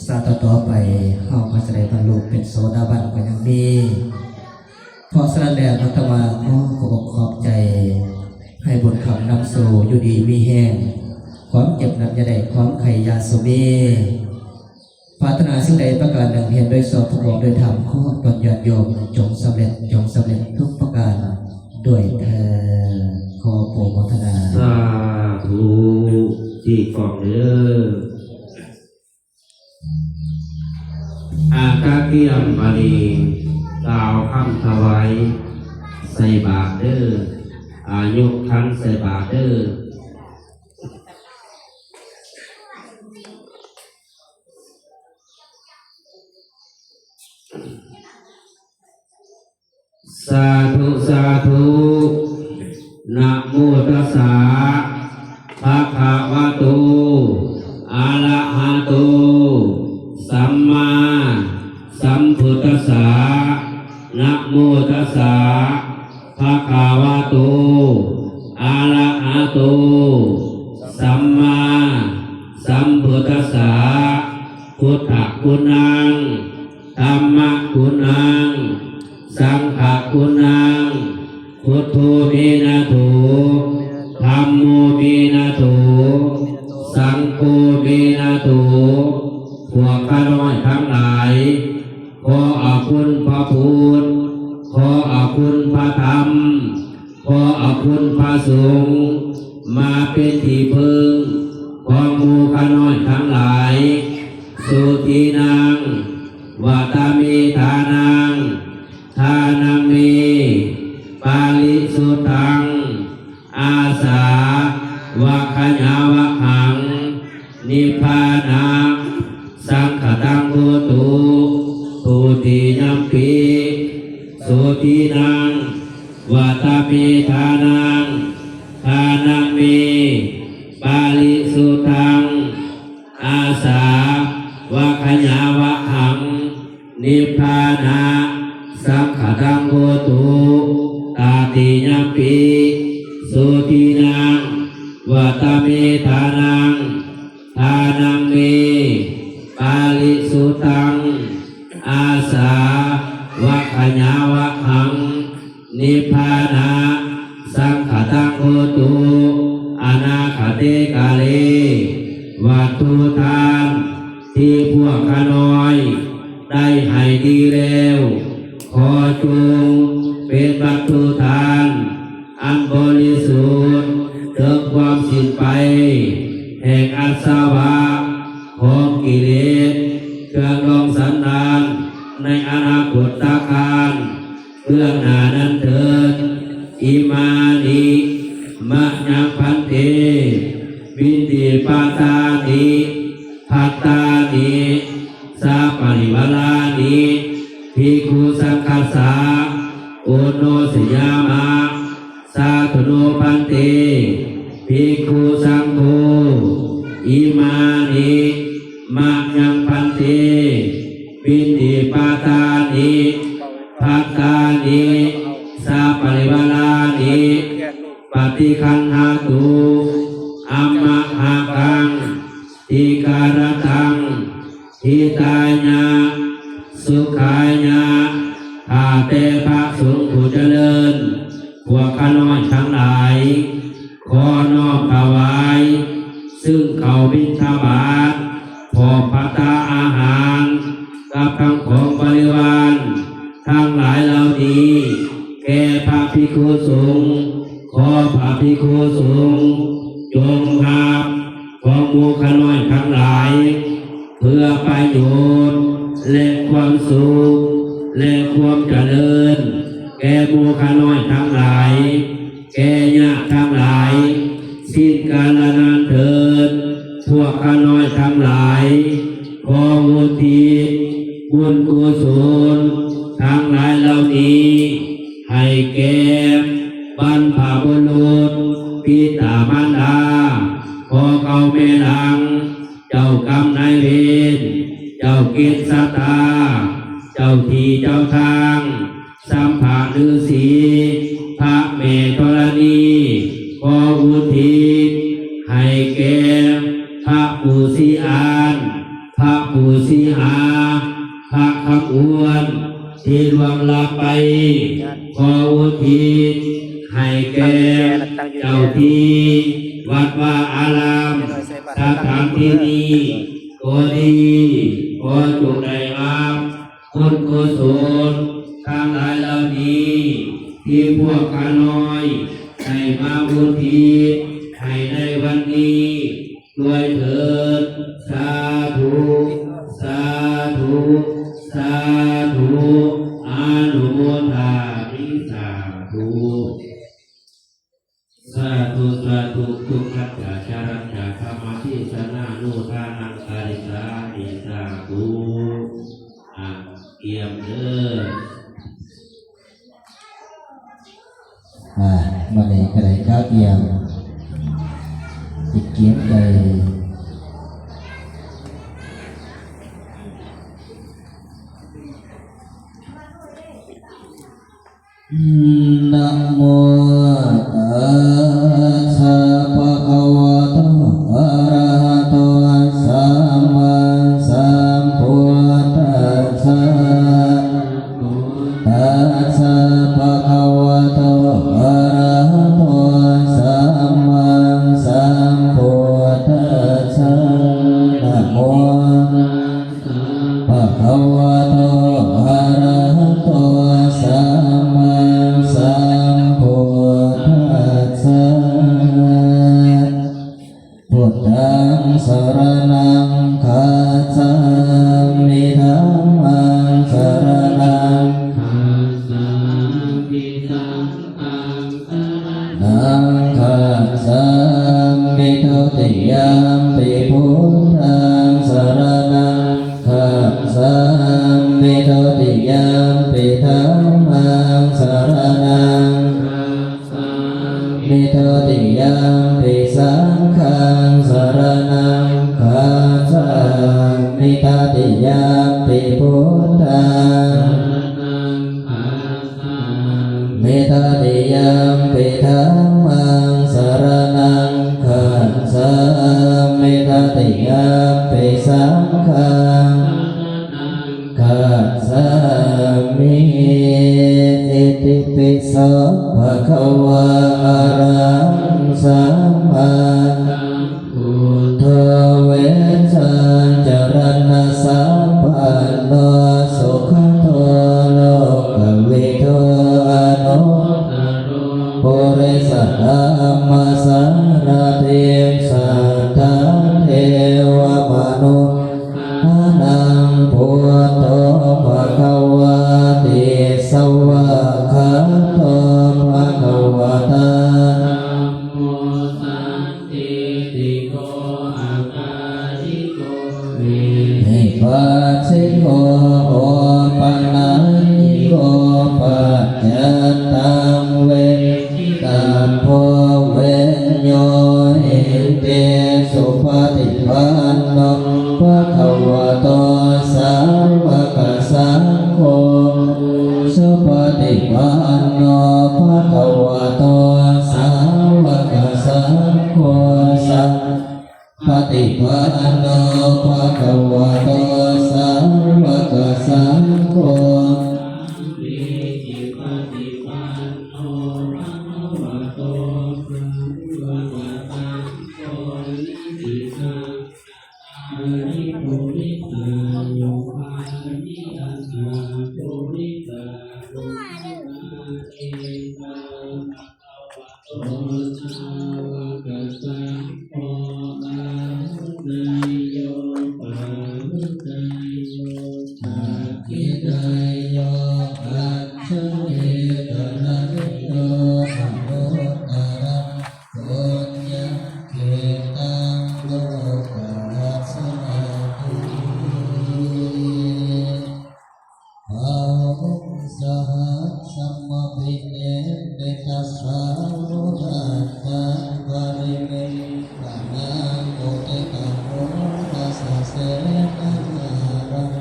ຊາດຕໍ່ໆໄປເຮົາກໍຈະໄດ້ບັນລຸເປັນໂສດາບັນກໍຍັງມີ. ເພາະສະນັ້ນແລ້ວ ອາດຕະມາຂໍຂອບອົກຂອບໃຈ ໃຫ້ບຸນຄຳນຳສູ່ຢູ່ດີມີແຮງ, ຄວາມເຈັບນຳຢ່າໄດ້, ຄວາມໄຂ້ຢ່າສູ່ມີ. ປາດຖະໜາສິ່ງໃດປະການໜຶ່ງ ເຫັນດ້ວຍຊອບປະກອບດ້ວຍທຳ ຂໍຕົນຍາດໂຍມຈົ່ງສຳເລັດ, ຈົ່ງສຳເລັດທຸກປະການດ້ວຍເທີ້ນ. ຂໍອະນຸໂມທະນາ. ສາທຸ. ທີ່ກອງເດີ. ອາ ກະກຽມບາດນີ້ ກ່າວຄຳຖວາຍໃສ່ບາດເດີ. ອາ ຍົກຂັນໃສ່ບາດເດີ. ສາທຸ ສາທຸ. ນະໂມຕັດສະ ພະຄະວະໂຕ ອະລະຫະໂຕ ສຳມາສຳພຸດທັດສະ. ນະໂມຕັດສະ ພະຄະວະໂຕ ອະລະຫະໂຕ ສຳມາສຳພຸດທັດສະ. ພຸດທະຄຸນັງ ທຳມະຄຸນັງ ສັງຄະຄຸນນັງ ພຸດໂທ ເມນະໂທ ທຳໂມ ເມນະໂທ ສັງໂຄ ເມນະໂທ. ພວກຂ້ານ້ອຍທັງຫຼາຍ ຂໍອາຄຸນພະພຸດ ຂໍອາຄຸນພະທຳ ຂໍອາຄຸນພະສົງ ມາເປັນທີ່ເພິ່ງຂອງໝູ່ຂ້ານ້ອຍທັງຫຼາຍ. ສຸທິນັງ ວະຕະເມ ທານັງ ທານັງເມ ປາລິສຸດທັງ ອາສາວະຂະຍາວະຫັງ ນິບພານະ ສັງຄະຕັງ ໂຫຕຸ ທຸຕິຍຳປິ. ສຸທິນັງ ວະຕະເມ ທານັງ ທານັງເມ ປາລິສຸດທັງ ອາສາວະຂະຍາວະຫັງ ນິບພານະ ສັງຄະຕັງ ໂຫຕຸ ຕະຕິຍຳປິ. ສຸທິນັງ ວະຕະເມ ທານັງ ທານັງເມ ປາລິສຸດທັງ ອາສາວະຂະຍາວະຫັງ ນິບພານະ ສັງຄະຕັງ ໂຫຕຸ ອະນາຄະເຕ ກາເລ. ວັດຖຸທານທີ່ພວກຂ້ານ້ອຍໄດ້ໃຫ້ດີແລ້ວ ຂໍຈົ່ງເປັນວັດຖຸທານອັນບໍລິສຸດ ເຖິງຄວາມສິ້ນໄປແຫ່ງອາສະວະຂອງກິເລດ ເຄື່ອງດອງສັນດານໃນອະນາຄົດຕະການ ເບື້ອງໜ້ານັ້ນເທີນ. ອິມານິ ມະຍັງ ພັນເຕ ວິນິປະຕານິ ພັດຕານິ ສະປະລິວາລານິ ພິກຂຸສັງຄັດສະ ໂອໂນສະຍາມະ ສາທຸໂນ ພັນເຕ ພິກຂຸສັງໂຄ. ອິມານິ ມະຍັງ ພັນເຕ ວິນິປະຕານິ ພັດຕານິ ສະປະລິວາລານິ ປະຕິຄັນຫະຕຸ ອະມະຫະກັງ ທິກາລະຕັງ ຫິຕາຍະ ສຸຂາຍະ. ຂ້າແຕ່ພະສົງຜູ້ຈະເລີນ ພວກຂ້ານ້ອຍທັງຫຼາຍ ຂໍນ້ອມຖວາຍ ຊຶ່ງເຂົ້າບິນທະບາດ ຫານກັບທັງຂອງບໍລິວານທັງຫຼາຍເຫຼົ່ານີ້ ແກ່ພະພິກຂຸສົງ. ຂໍພະພິກຂຸສົງຈົ່ງຮັບຂອງໝູ່ຂ້ານ້ອຍທັງຫຼາຍ ເພື່ອປະໂຫຍດ ແລະ ຄວາມສຸກ ແລະ ຄວາມຈະເລີນ ແກ່ໝູ່ຂ້ານ້ອຍທັງຫຼາຍ ແກ່ຍາດທັງຫຼາຍ ສິ້ນກາລະນານເທີດ. ພວກຂ້ານ້ອຍທັງຫຼາຍ ຂໍອຸທິດບຸນກຸສົນທັງຫຼາຍເຫຼົ່ານີ້ ໃຫ້ແກ່ບັນພະບຸລຸດ ປິຕາມານດາ ພໍ່ເກົ່າແມ່ຫຼັງ ເຈົ້າກຳນາຍເວນ ເຈົ້າເກນຊະຕາ ເຈົ້າທີ່ເຈົ້າທາງ ສຳພະລືສີ ພະແມ່ທໍລະນີ ຂໍອຸທິດໃຫ້ແກ່ພະປູ່ສີອານ ພະປູ່ສີຫາ ພະຄຳອວນ ທີ່ລ່ວງລັບໄປ ຂໍອຸທິດໃຫ້ແກ່ເຈົ້າທີ່ວັດວາອາລາມ ສະຖານທີ່ນີ້ກໍດີ ຂໍຈົ່ງໄດ້ຮັບ ບຸນກຸສົນທັງຫຼາຍເຫຼົ່ານີ້ ທີ່ພວກຂ້ານ້ອຍໄດ້ມາອຸທິດໃຫ້ໃນວັນນີ້ດ້ວຍເທີ້ນ. ສາທຸ ສາທຸ ສາທຸ ອະນຸໂມທາມິ ສາທຸ. ສາທຸ ສາທຸ ທຸກຂັດຈາຈາຣັນຈາ ທຳມະເທສະນານຸທານັງ ກາລິສາມິ ສາທຸ. ອາ ກຽມເດີ. ອາ ມື້ນີ້ກະໄດ້ກະກຽມ ກຽມໄດ້ ນະໂມ ຕັດສະ ພະຄະວະໂຕ ອະຣະຫະໂຕ ສຳມາສຳພຸດທັດສະ ຕັດສະ ພະຄະວະໂຕ ອະຣະຫະໂຕ ສຳມາສຳພຸດທັດສະ ນະໂມ ພະຄະວະໂຕ ອະຣະຫະໂຕ ສຳມາສຳພຸດທັດສະ ພຸດທັງສະຣະນັງຄັດສາມິ ທຳມັງສະຣະນັງຄັດສາມິ ສັງ ຄັງສະຣະນັງຄັດສາມິ ທຸຕິຍຳປິ ພຸດທັງສະຣະນັງຄັດສາມິ ທຸຕິຍຳປິ ທຳມັງສະຣະນັງຄັດສາມິ ທຸຕິຍຳປິ ສັງຄັງສະຣະນັງຄັດສາມິ ຕະຕິຍຳປິ ພຸດທັງສະຣະນັງຄັດ ສາມິ ຕະຕິຍຳປິ ທຳມັງສະຣະນັງຄັດສາມິ ຕະຕິຍຳປິ ສັງຄັງສະຣະນັງຄັດສາມິ ອິຕິປິໂສ ພະຄະວາ ອະຣະຫັງ ສຳມາສຳ ພຸດໂທ ວິຊາຈາລະນະສຳປັນໂນ ສຸຄະໂຕ ໂລກະວິທູ ອະນຸດຕະໂຣ ປຸລິສະທຳມະສາລະຖິ ສັດຖາເທວະມະນຸດສານັງ ພຸດໂທ ພະຄະວາ ຕິສະວາຄະໂຕ ພະຄະວະຕາ ທຳໂມ ສັນ ທິຕິໂກ ອາກາລິໂກ ເອຫິປັດສິໂກ ໂອປະນາຍິໂກ ປັດຈັດຕັງ ເວທິຕັບໂພ ວິນໂຍ ຫິນຕິ ສຸປະຕິປັນໂນ ພະຄະວະໂຕ ສາວະກະສັງໂຄ ສຸປະຕິປັນໂນ ພະຄະວະໂຕ ສາວະກະສັງໂຄ ສາ ປະຕິປັນໂນ ພະຄະວະໂຕ ສາວະກະສັງໂຄ ສາມີຈິປະຕິປັນໂນ ພະຄະວະໂຕ ສາວະກະສັງໂຄ ຍະຖາ ສາ ສາ ສາລີ ປຸລິສາ ໂຍ ອັດສະມິດຕະນະວິໂຍ ອະນຸດຕະຣັງ ປຸນຍັງເຂຕັງ ໂລກັດສະມາຕິ ພະວົງສະຫັດສະມະພິເນນນິຕັດສາວະດານຕັງ ປະລິເມ ປະນາໂກຕິຕະໂມລະສະເສນະຫາລັງ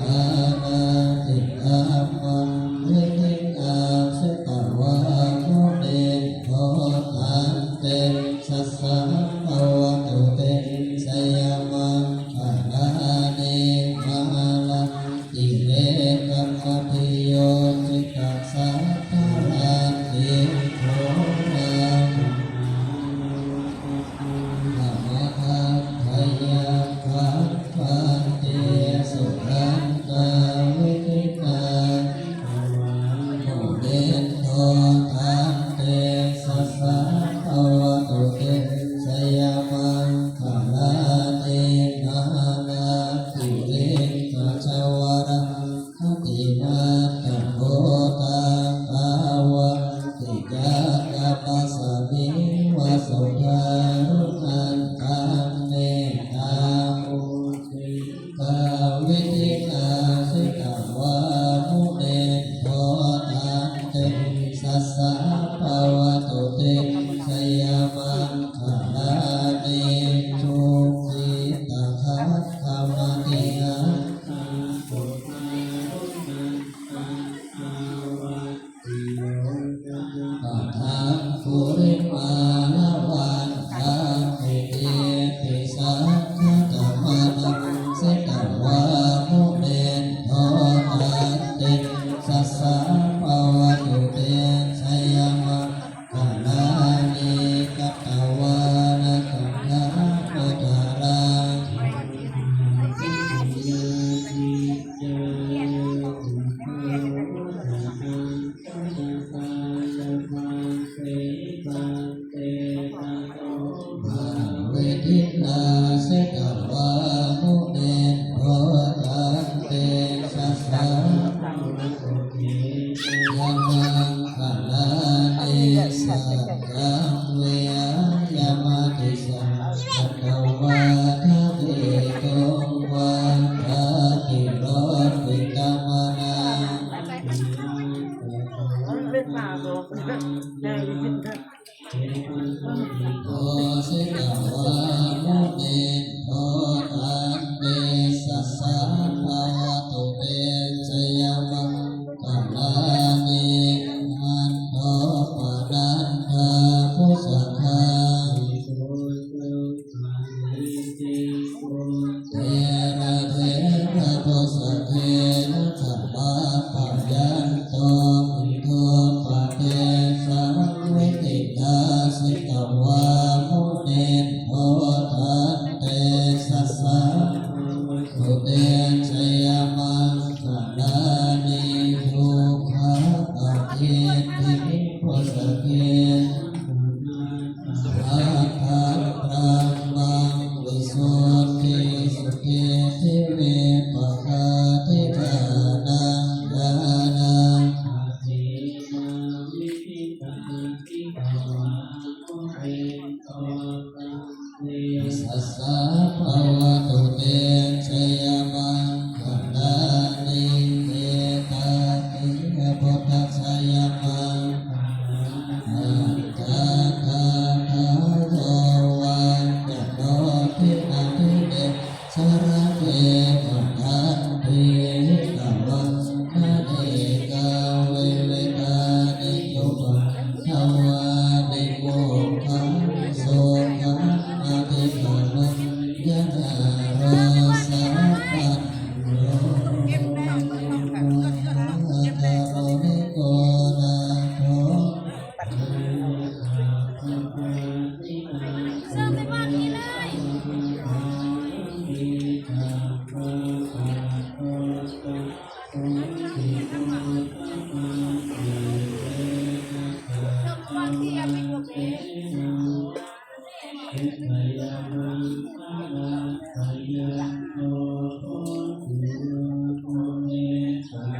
ອານາຕິກຳມັງ ວິທິຕັງ ສິກຂາວາ ມຸນີ ໂທ ຕັນຕິງ ສັດສາ ພະວະຕຸ ຕິງ ຊະຍະມັງຄະລານິ ມາລັງ ຕິເລກັງ ອະພິໂຍ ຈິກະສັດທະລັດຖິງ ໂພ ລາ ມະຫາ ມະຫັງ ພະຍັງ ຄັງ ພັນຕິ ສຸນັນຕາ ວິທິຕັງ ສິກຂາວາ ມຸນີ ໂທ ຕັນຕິງ ສັດສາ ພະວະຕຸ ຕິງ ຊະຍະມັງຄະລານິ ມາລັງ ທຸລິງ ກະຈະວະລັງ ອະຕິມັດຕະພູຕັງ ອາວັນຕິຍັງ ກາມະສະມິງ ວະສຸທາຣຸນັນຕັງ ເມຕຕາມຸທິຕາ ວິທິຕັງ ສິກຂາວາ ມຸນີ ໂທ ຕັນຕິງ ສັດສາ ພະວະຕຸ ຕິງ ຊະຍະມັງຄະລານິ ທຸກິຕະຂັດຂະມະຕິ ອາ ປັດຖະອັງກຸລິມາລະວັນ ທາປິ ອິຕິສະທະກະມະນັງ ສິກຂາວາ ມຸນີ ໂທ ຕັນຕິງ ສັດສາ ພະວະຕຸ ຕິງ ຊະຍະມັງຄະລານິ ກະຕະວານະກັງຂາມະທາລັງ ພະວິທິນາ ສິກຂາວາ ມຸນີ ໂທ ຕັນຕິງ ສັດສາ ຍະມັງຄະລານິ ສັກກັງ ວຽຍະມະຕິສັງ ກະຕະວາທະເດ ໂຕ ວາທະຕິໂລ ວິກະມະນາ ເປັນພາບອອກ ໂທ ສິກຂາວາ ມຸນີ ໂທ ຕັນຕິງ ສັດສາ ພະວະຕຸ ເຕ ຊະຍະມັງຄະລານິ ມັນໂທ ປະນັນທາ ພຸດສະຄາ ເທລະເຖລະ ທົດສະເທລະ ຂະມາພະຍັນໂຕ ພຸດໂທ ປະເທສາ ວິທິນາ ສິກຂາວາ ມຸນີ ໂທ ຕັນຕິງ ສັດສາ ພະວະຕຸ ເຕ ຊະຍະມັງຄະລານິ ທຸກຂະອະທິດຖິງ ພຸດສະເທ ພັດທັງ ບຣາໝັງ ວິສຸດທິ ສຸເກ ທິ ວິປາຄາທິຖານັງ ຍານາຄາເສນາ ວິທິຕັງ ສິກຂາວາ ມຸນີ ໂທ ຕັນຕິງ ສັດສາ ພະວະຕຸ ເຕ ຊະຍະມັງຄະລານິ ເອຕາຕິ ພຸດທະ ຊະຍະມັງຄະ ອັດຖະກະຖາໂຍ ວັດຕະໂນ ທິນາທິເນ ສະລະເກ ຄະທັນທີ ຫິກຂະວັນ ອະເນກາ ວິວິທານິ ອຸປັດຖະວານິ ໂມກຂະ ສຸຂະ ອະທິກະມະຍະ ນາໂຣ ສະປັນໂນ ໂຕ ນາໂຖ ເຊີນໄປວາງນີ້ເລີຍ ເຊີນໄປວາງທີ່ ອາໄປຢູ່ເບ.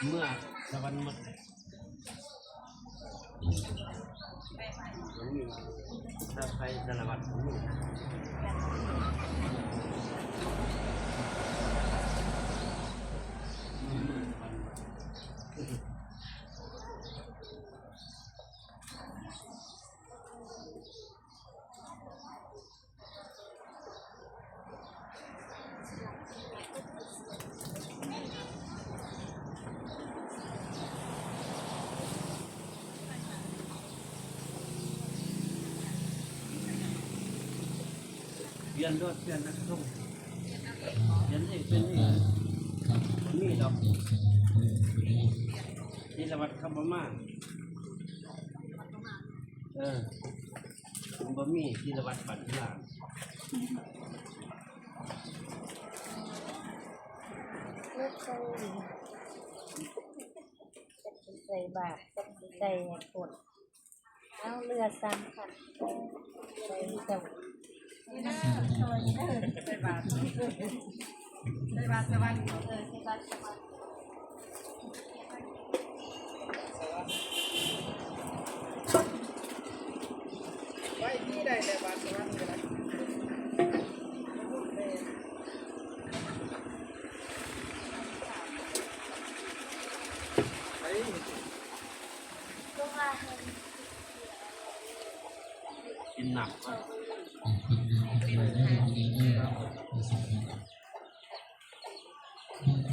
ເມື່ອສະຫວັນໝົດ ຖ້າໄປສາລະວັດ ປ່ຽນໂລດ ປ່ຽນນັກສົງ ປ່ຽນອີກ ປ່ຽນອີກ ບໍ່ມີດອກ ທີ່ລະວັດເຂົາບໍ່ມາ ເອີ ມັນບໍ່ມີທີ່ລະວັດບັດລາງ ໃສ່ບາດ ໃສ່ຄົນ ເອົາເຫຼືອສາມພັນ ໃສ່ເຈົ້າ ໃສ່ບາດ ໃສ່ບາດສະຫວັນ ເອີ ໃສ່ບາດສະຫວັນ. ໄວ້ທີ່ໃດແລ້ວ ບາດສະຫວັນກໍໄດ້ ໄປ ກິນນ້ຳກ່ອນ. ບາງ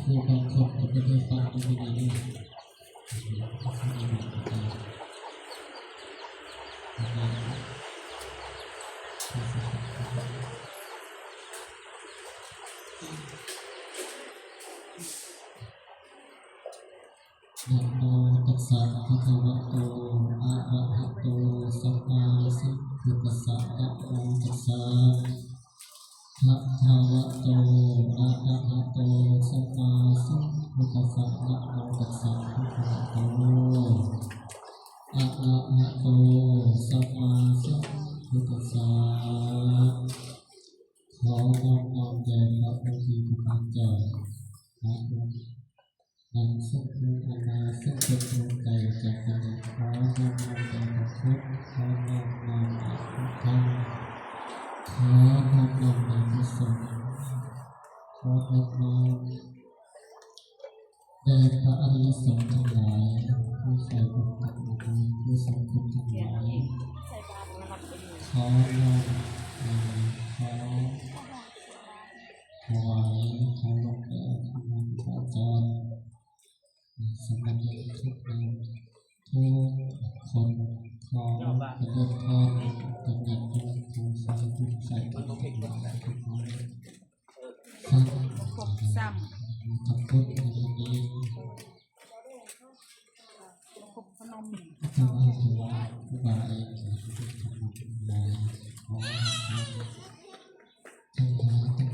ຄົນກໍບໍ່ໄດ້ຟັງດີໆ ນະໂມຕັດສະ ພະຄະວະໂຕ ອະລະຫະໂຕ ສຳມາສຳພຸດທັດສະ ນະໂມຕັດສະ ພະຄະວະໂຕ ອະລະຫະໂຕ ສຳມາສຳພຸດທັດສະ ນະໂມຕັດສະ ພະຄະວະໂຕ ອະລະຫະໂຕ ສຳມາສຳພຸດທັດສະ. ຂໍນອບນ້ອມແດ່ພະຜູ້ມີພະພາກເຈົ້າ ພະອົງ ອັນຊົງເປັນອານາ ຊົງເປັນດວງໃຈຈັກກະວານ ຂໍນອບນ້ອມແດ່ພະພຸດ ຂໍນອບນ້ອມແດ່ພະທຳ ຂໍນອບນ້ອມແດ່ພະສົງ ຂໍນອບນ້ອມແດ່ພະອະລິຍະສົງທັງຫຼາຍ ຜູ້ໃສ່ບຸນກັບອານາ ຜູ້ຊົງຄຸນທັງຫຼາຍ ຂໍນອບນ້ອມ ຂໍ ຖວາຍເຄົາລົບແດ່ຄູບາອາຈານ ສາມະເນນທຸກຮູບ ທຸກຄົນ ຂໍຈະເລີນພອນກັບຍາດໂຍມຜູ້ໃສ່ບຸນໃສ່ທຳທັງຫຼາຍທຸກຄົນ. ສັກການທຳບຸນໃນມື້ນີ້ ຂໍໃຫ້ເທວະດາ ຄູບາອາຈານ ເປັນທຳບຸນທັງຫຼາຍ ຂໍໃຫ້ ທັງຫຼາຍທັງ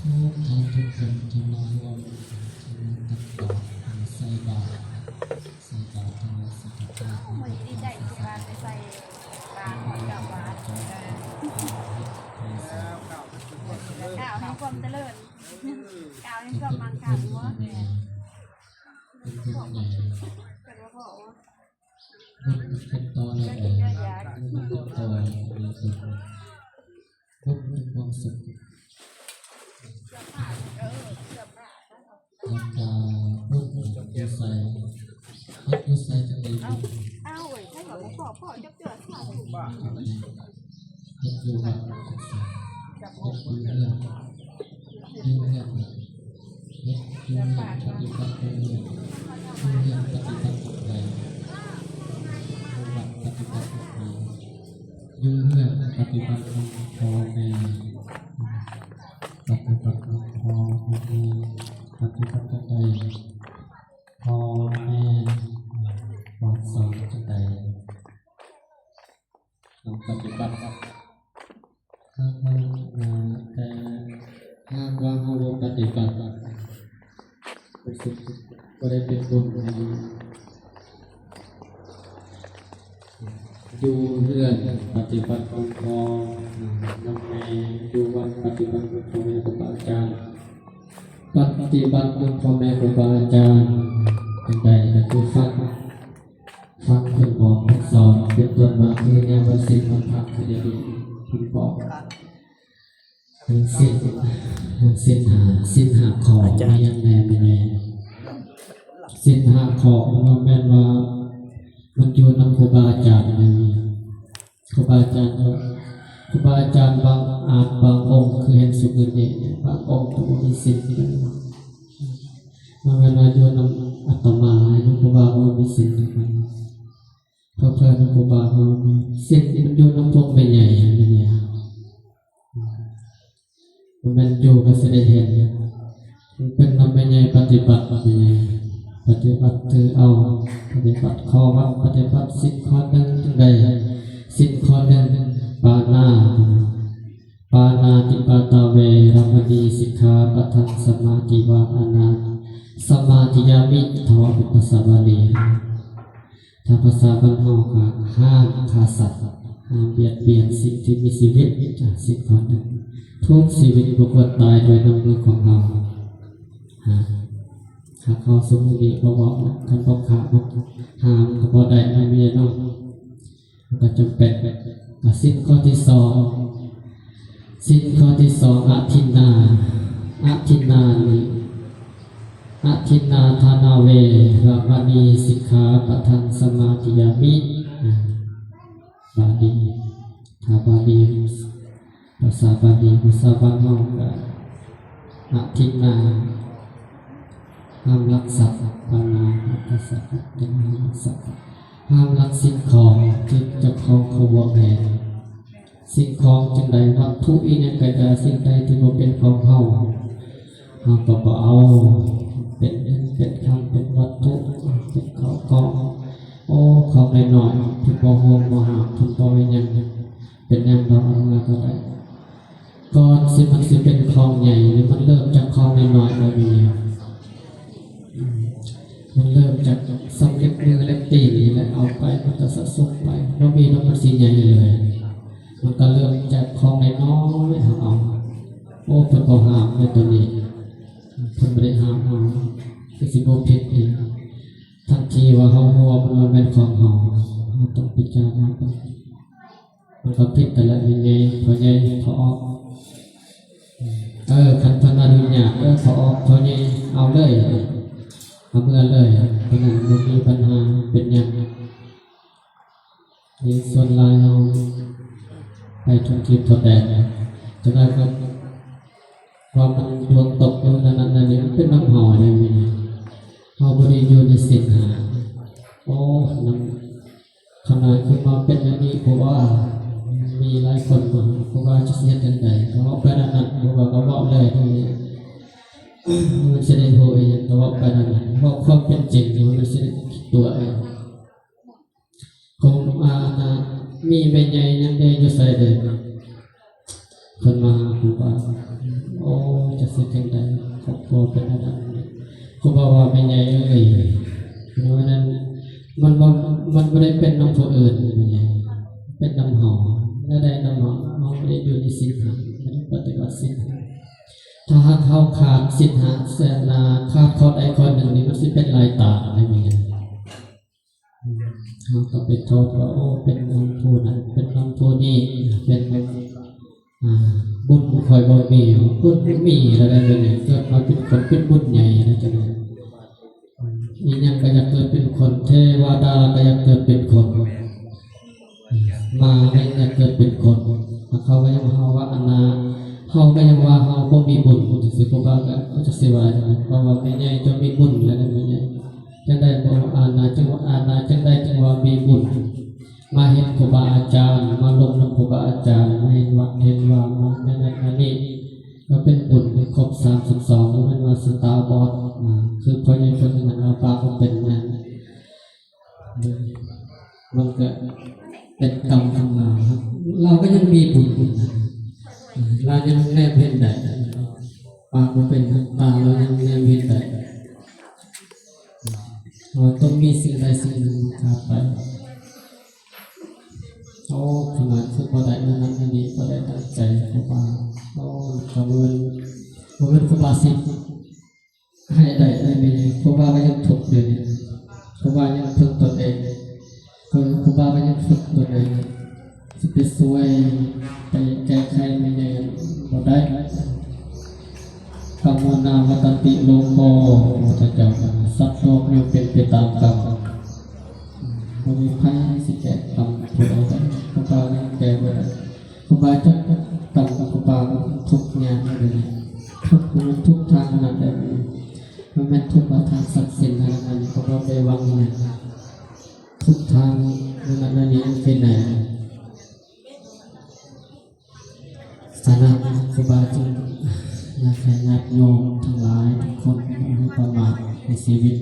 ທຸກທ່ານທຸກຄົນທີ່ມາຮ່ວມ ທີ່ມາຕັກບາດ ໃສ່ບາດ ໃສ່ບາດທຳມະສັງຄະທານ ມື້ນີ້ດີໃຈທີ່ວ່າໄດ້ໃສ່ບາດຂອງເຈົ້າວ່າ ເອີ ກ້າວໃຫ້ຄວາມຈະເລີນ ກ້າວໃຫ້ຄວາມມັ່ງຄັ່ງເນາະ ເປັນບຸນໃຫຍ່ ບຸນເປັນຕໍ່ແນວໃດ ບຸນເປັນຕໍ່ແນວໃດ ບຸນເປັນຄວາມສຸກ ແລ້ວກະບຸນຢູ່ໃສ ເຮັດຢູ່ໃສຈັ່ງໃດບຸນ ເອົາເອີຍ ໃຜວ່າບໍ່ພໍ ພໍຈັກເທື່ອ ສາທຸ ເຮັດຢູ່ວັດ ເຮັດຢູ່ເຮືອນ ຢູ່ເຮືອນ ເຮັດຢູ່ເຮືອນ ປະຕິບັດຢູ່ເຮືອນ ຢູ່ເຮືອນປະຕິບັດໃດ ຢູ່ວັດປະຕິບັດໃດ ຢູ່ເຮືອນປະຕິບັດນຳພໍ່ແມ່ ປະຕິບັດນຳພໍ່ແມ່ ປະຕິບັດຈັ່ງໃດ ພໍ່ແມ່ ບອກສອນຈັ່ງໃດ ຕ້ອງປະຕິບັດ ຫາກວ່າ ແຕ່ຫາກວ່າເຮົາບໍ່ປະຕິບັດ ບໍ່ໄດ້ເປັນບຸນໃຫ້ ຢູ່ເຮືອນປະຕິບັດນຳພໍ່ນຳແມ່ ຢູ່ວັດປະຕິບັດນຳພໍ່ແມ່ຄູບາອາຈານ ປະຕິບັດນຳພໍ່ແມ່ຄູບາອາຈານ ຈັ່ງໃດກໍຄືຟັງ ຟັງເພິ່ນບອກເພິ່ນສອນ ເປັນຕົ້ນວ່າຄືແນວວັນສິນວັນພະຄືດຽວນີ້ເພິ່ນບອກ ເລື່ອງສິນ ເລື່ອງສິນຫ້າ ສິນຫ້າຂໍ້ ມີຫຍັງແດ່ແມ່ໃຫຍ່? ສິນຫ້າຂໍ້ ບໍ່ແມ່ນວ່າມັນຢູ່ນຳຄູບາອາຈານແມ່ນຫຍັງ? ຄູບາອາຈານ ຄູບາອາຈານບາງອາດບາງອົງ ຄືເຫັນສຸກເດ ບາງອົງກໍບໍ່ມີສິນ ບໍ່ແມ່ນວ່າຢູ່ນຳອາດຕະມາ ຢູ່ນຳຄູບາບໍ່ມີສິນ ເພິ່ນ ເພິ່ນຄູບາເຮົາ ສິນມັນຢູ່ນຳພວກແມ່ໃຫຍ່ ແມ່ໃຫຍ່ ບໍ່ແມ່ນຢູ່ກໍຊິໄດ້ເຫັນ ເປັນນຳແມ່ໃຫຍ່ປະຕິບັດ ແມ່ໃຫຍ່ປະຕິບັດຖືເອົາ ປະຕິບັດຂໍ້ວັດ ປະຕິບັດສິນຂໍ້ໜຶ່ງຈັ່ງໃດ ສິນຂໍ້ໜຶ່ງ ປານາ ປານາຕິປາຕາເວລະມະນີ ສິກຂາປະທັງສະມາທິວາທານາ ສະມາທິຍາມິ ຖ້າເວົ້າເປັນພາສາບາລີ ຖ້າພາສາບ້ານເຮົາກໍຫ້າມຂ້າສັດ ຫ້າມບຽດບຽນສິ່ງທີ່ມີຊີວິດ ສິນຂໍ້ໜຶ່ງ ທຸກຊີວິດບໍ່ຄວນຕາຍດ້ວຍນ້ຳມືຂອງເຮົາ ຫາກເຮົາສົມມຸຕິບໍ່ເວົ້າ ຄັນບໍ່ຂ້າ ຫ້າມກໍບໍ່ໄດ້ ແມ່ນບໍ່ເນາະ? ມັນກໍຈຳເປັນ ກໍສິນຂໍ້ທີສອງ ສິນຂໍ້ທີສອງ ອະທິນນາ ອະທິນນານີ້ ອະທິນນາທານາເວລະມະນີ ສິກຂາປະທັງສະມາທິຍາມິ ບາລີ ຖ້າບາລີ ພາສາບາລີ ພາສາບ້ານເຮົາກໍ ອະທິນນາ ຫ້າມລັກຊັບ ປານາ ຫ້າມລັກຊັບ ຫ້າມລັກສິ່ງຂອງທີ່ເຈົ້າຂອງເຂົາຫວງແຫນ ສິ່ງຂອງຈັ່ງໃດ ວັດຖຸອີ່ຫຍັງກໍຢ່າ ສິ່ງໃດທີ່ບໍ່ເປັນຂອງເຮົາ ເຮົາກໍບໍ່ເອົາ ເປັນເງິນ ເປັນຄຳ ເປັນວັດຖຸ ເປັນເຂົ້າຂອງ ໂອ້ ຂອງນ້ອຍໆ ເພິ່ນບໍ່ຫ່ວງບໍ່ຫ້າມ ເພິ່ນບໍ່ເຮັດຫຍັງ ເປັນຫຍັງດອກ ເອົາມາກໍໄດ້ ກ່ອນຊິມັນຊິເປັນຂອງໃຫຍ່ນີ້ ມັນເລີ່ມຈາກຂອງນ້ອຍໆ ແລ້ວນີ້ ມັນເລີ່ມຈາກສຳລິດມືເລັບຕີນນີ້ແຫຼະ ເອົາໄປ ມັນກໍສະສົມໄປ ບໍ່ມີດອກມັນຊິໃຫຍ່ເລີຍ ມັນກໍເລີ່ມຈາກຂອງນ້ອຍໆ ເຮົາເອົາ ໂອ້ ເພິ່ນບໍ່ຫ້າມໃນຕົວນີ້ ເພິ່ນບໍ່ໄດ້ຫ້າມເຮົາ ຄືຊິບໍ່ຜິດເດ ທັງທີ່ວ່າເຮົາຮູ້ວ່າມັນບໍ່ແມ່ນຂອງເຮົາ ເຮົາຕ້ອງພິຈາລະນາໄປ ມັນກໍຜິດໄປແລ້ວ ແມ່ໃຫຍ່ ພໍ່ໃຫຍ່ ພໍ່ອອກ ເອີ ຄັນເພິ່ນອະນຸຍາດ ເອີ ພໍ່ອອກ ພໍ່ໃຫຍ່ ເອົາເລີຍ ເອົາເມືອເລີຍ ຕອນນັ້ນບໍ່ມີບັນຫາເປັນຫຍັງ. ນີ້ສ່ວນຫຼາຍເຮົາໄປທົ່ວທິດທົ່ວແດນ ຈະໄດ້ວ່າ ວ່າມັນດວງຕົກຢູ່ນັ້ນນັ້ນນີ້ ມັນເປັນນຳເຮົາເດ້ ເຮົາບໍ່ໄດ້ຢູ່ໃນສິນຫ້າ. ໂອ້ ນຳ ຂະໜາດຄືມາເປັນແນວນີ້ ເພາະວ່າມີຫຼາຍຄົນມາ ເພາະວ່າຈະເຮັດຈັ່ງໃດ ກໍເວົ້າໄປແນວນັ້ນ ເພາະວ່າກໍເວົ້າເລີຍ ມັນຊິໄດ້ຮູ້ອີ່ຫຍັງ ກໍເວົ້າໄປແນວນັ້ນ ເວົ້າຄວາມເປັນຈິງ ມັນຊິໄດ້ຄິດຕົວເອງ. ກໍ ອາ ນະ ມີແມ່ໃຫຍ່ຍັງເດ ຢູ່ໃສເດ? ເພິ່ນມາຫາຄູບາ ໂອ້ ຈະເຮັດຈັ່ງໃດ ຄອບຄົວເປັນອັນນັ້ນ ຄູບາວ່າ ແມ່ໃຫຍ່ເອີຍ ແນວນັ້ນ ມັນບໍ່ ມັນບໍ່ໄດ້ເປັນນຳຜູ້ອື່ນ ແມ່ໃຫຍ່ ເປັນນຳເຮົາ ແນວໃດນຳເຮົາ ເຮົາບໍ່ໄດ້ຢູ່ໃນສິນຫ້າ ບໍ່ໄດ້ປະຕິບັດສິນຫ້າ ຖ້າຫາກເຮົາຂາດສິນຫ້າ ເສຍໜ້າ ຂາດຂໍ້ໃດຂໍ້ໜຶ່ງນີ້ ມັນຊິເປັນຫຼາຍຕາເດ້ ແມ່ໃຫຍ່. ເຮົາກໍໄປໂທດວ່າ ໂອ້ ເປັນນຳຜູ້ນັ້ນ ເປັນນຳຜູ້ນີ້ ເປັນນຳ ອາ ບຸນຂ້ອຍບໍ່ມີ ບຸນບໍ່ມີແລ້ວໄດ໋ ເກີດມາເປັນຄົນ ເປັນບຸນໃຫຍ່ແລ້ວຈັ່ງນັ້ນ. ອີ່ຫຍັງກໍຢາກເກີດເປັນຄົນ ເທວະດາກໍຢາກເກີດເປັນຄົນ ມາກໍຍັງຢາກເກີດເປັນຄົນ ເຂົາກໍຍັງວ່າເຮົາວ່າອັນນາ ເຮົາກໍຍັງວ່າເຮົາບໍ່ມີບຸນ ຈັ່ງຊີ້ ເພາະວ່າ ເຂົາຈະຊິວ່າຈັ່ງນັ້ນ ເພາະວ່າແມ່ໃຫຍ່ເຈົ້າມີບຸນແລ້ວ ແມ່ໃຫຍ່ ຈັ່ງໃດບໍ່ ອານາ ຈັ່ງວ່າ ອານາ ຈັ່ງໃດຈຶ່ງວ່າມີບຸນ ມາເຫັນຄູບາອາຈານ ມາລົມນຳຄູບາອາຈານ ມາເຫັນວັດເຫັນວາ ມາແນວນັ້ນແນວນີ້ ກໍເປັນບຸນໄດ້ຄົບສາມສິບສອງ ບໍ່ແມ່ນວ່າຊິຕາບອດ ອາ ຄືພໍ່ໃຫຍ່ຄົນໜຶ່ງນັ້ນ ເອົາປາກບໍ່ເປັນນັ້ນ ມັນກໍເປັນກຳຂອງລາວ ລາວກໍຍັງມີບຸນ ລາວຍັງແນມເຫັນໄດ້ ປາກບໍ່ເປັນ ຕາລາວຍັງແນມເຫັນໄດ້. ເຮົາຕ້ອງມີສິ່ງໃດສິ່ງໜຶ່ງມາຂາດໄປ. ໂອ້ ຂະໜາດຄືບໍ່ໄດ້ອັນນັ້ນອັນນີ້ ບໍ່ໄດ້ຕັ້ງໃຈ ເພາະວ່າ ໂອ້ ກໍບໍ່ແມ່ນ ບໍ່ແມ່ນຄູບາຊິໃຫ້ໄດ້ເລີຍ ເພາະວ່າກໍຍັງທຸກຢູ່ນີ້ ເພາະວ່າຍັງຝຶກຕົນເອງ ຄືຄູບາກໍຍັງຝຶກຕົນເອງ. ຊິໄປຊ່ວຍໄປແກ້ໄຂແມ່ໃຫຍ່ບໍ່ໄດ້. ກຳມະນາວັດຕະຕິໂລໂກ ພະພຸດທະເຈົ້າວ່າ ສັດໂລກຍ່ອມເປັນໄປຕາມກຳ ບໍ່ມີໃຜຊິແກ້ກຳຜູ້ໃດໄດ້ ຄູບາຍັງແກ້ບໍ່ໄດ້. ຄູບາຈັກກຳ ຄູບາທຸກຍາກເລີຍ ທຸກ ທຸກທາງນັ້ນແຫຼະ ບໍ່ແມ່ນທຸກວ່າທາງສັກສິນນັ້ນ ອັນນີ້ກໍບໍ່ໄດ້ຫວັງຫຍັງ ທຸກທາງນັ້ນແຫຼະ ອັນນີ້ເປັນແນວ ສະນັ້ນ ຄູບາຈຶ່ງຢາກໃຫ້ຍາດໂຍມທັງຫຼາຍທຸກຄົນ ບໍ່ໃຫ້ປະໝາດໃນຊີວິດ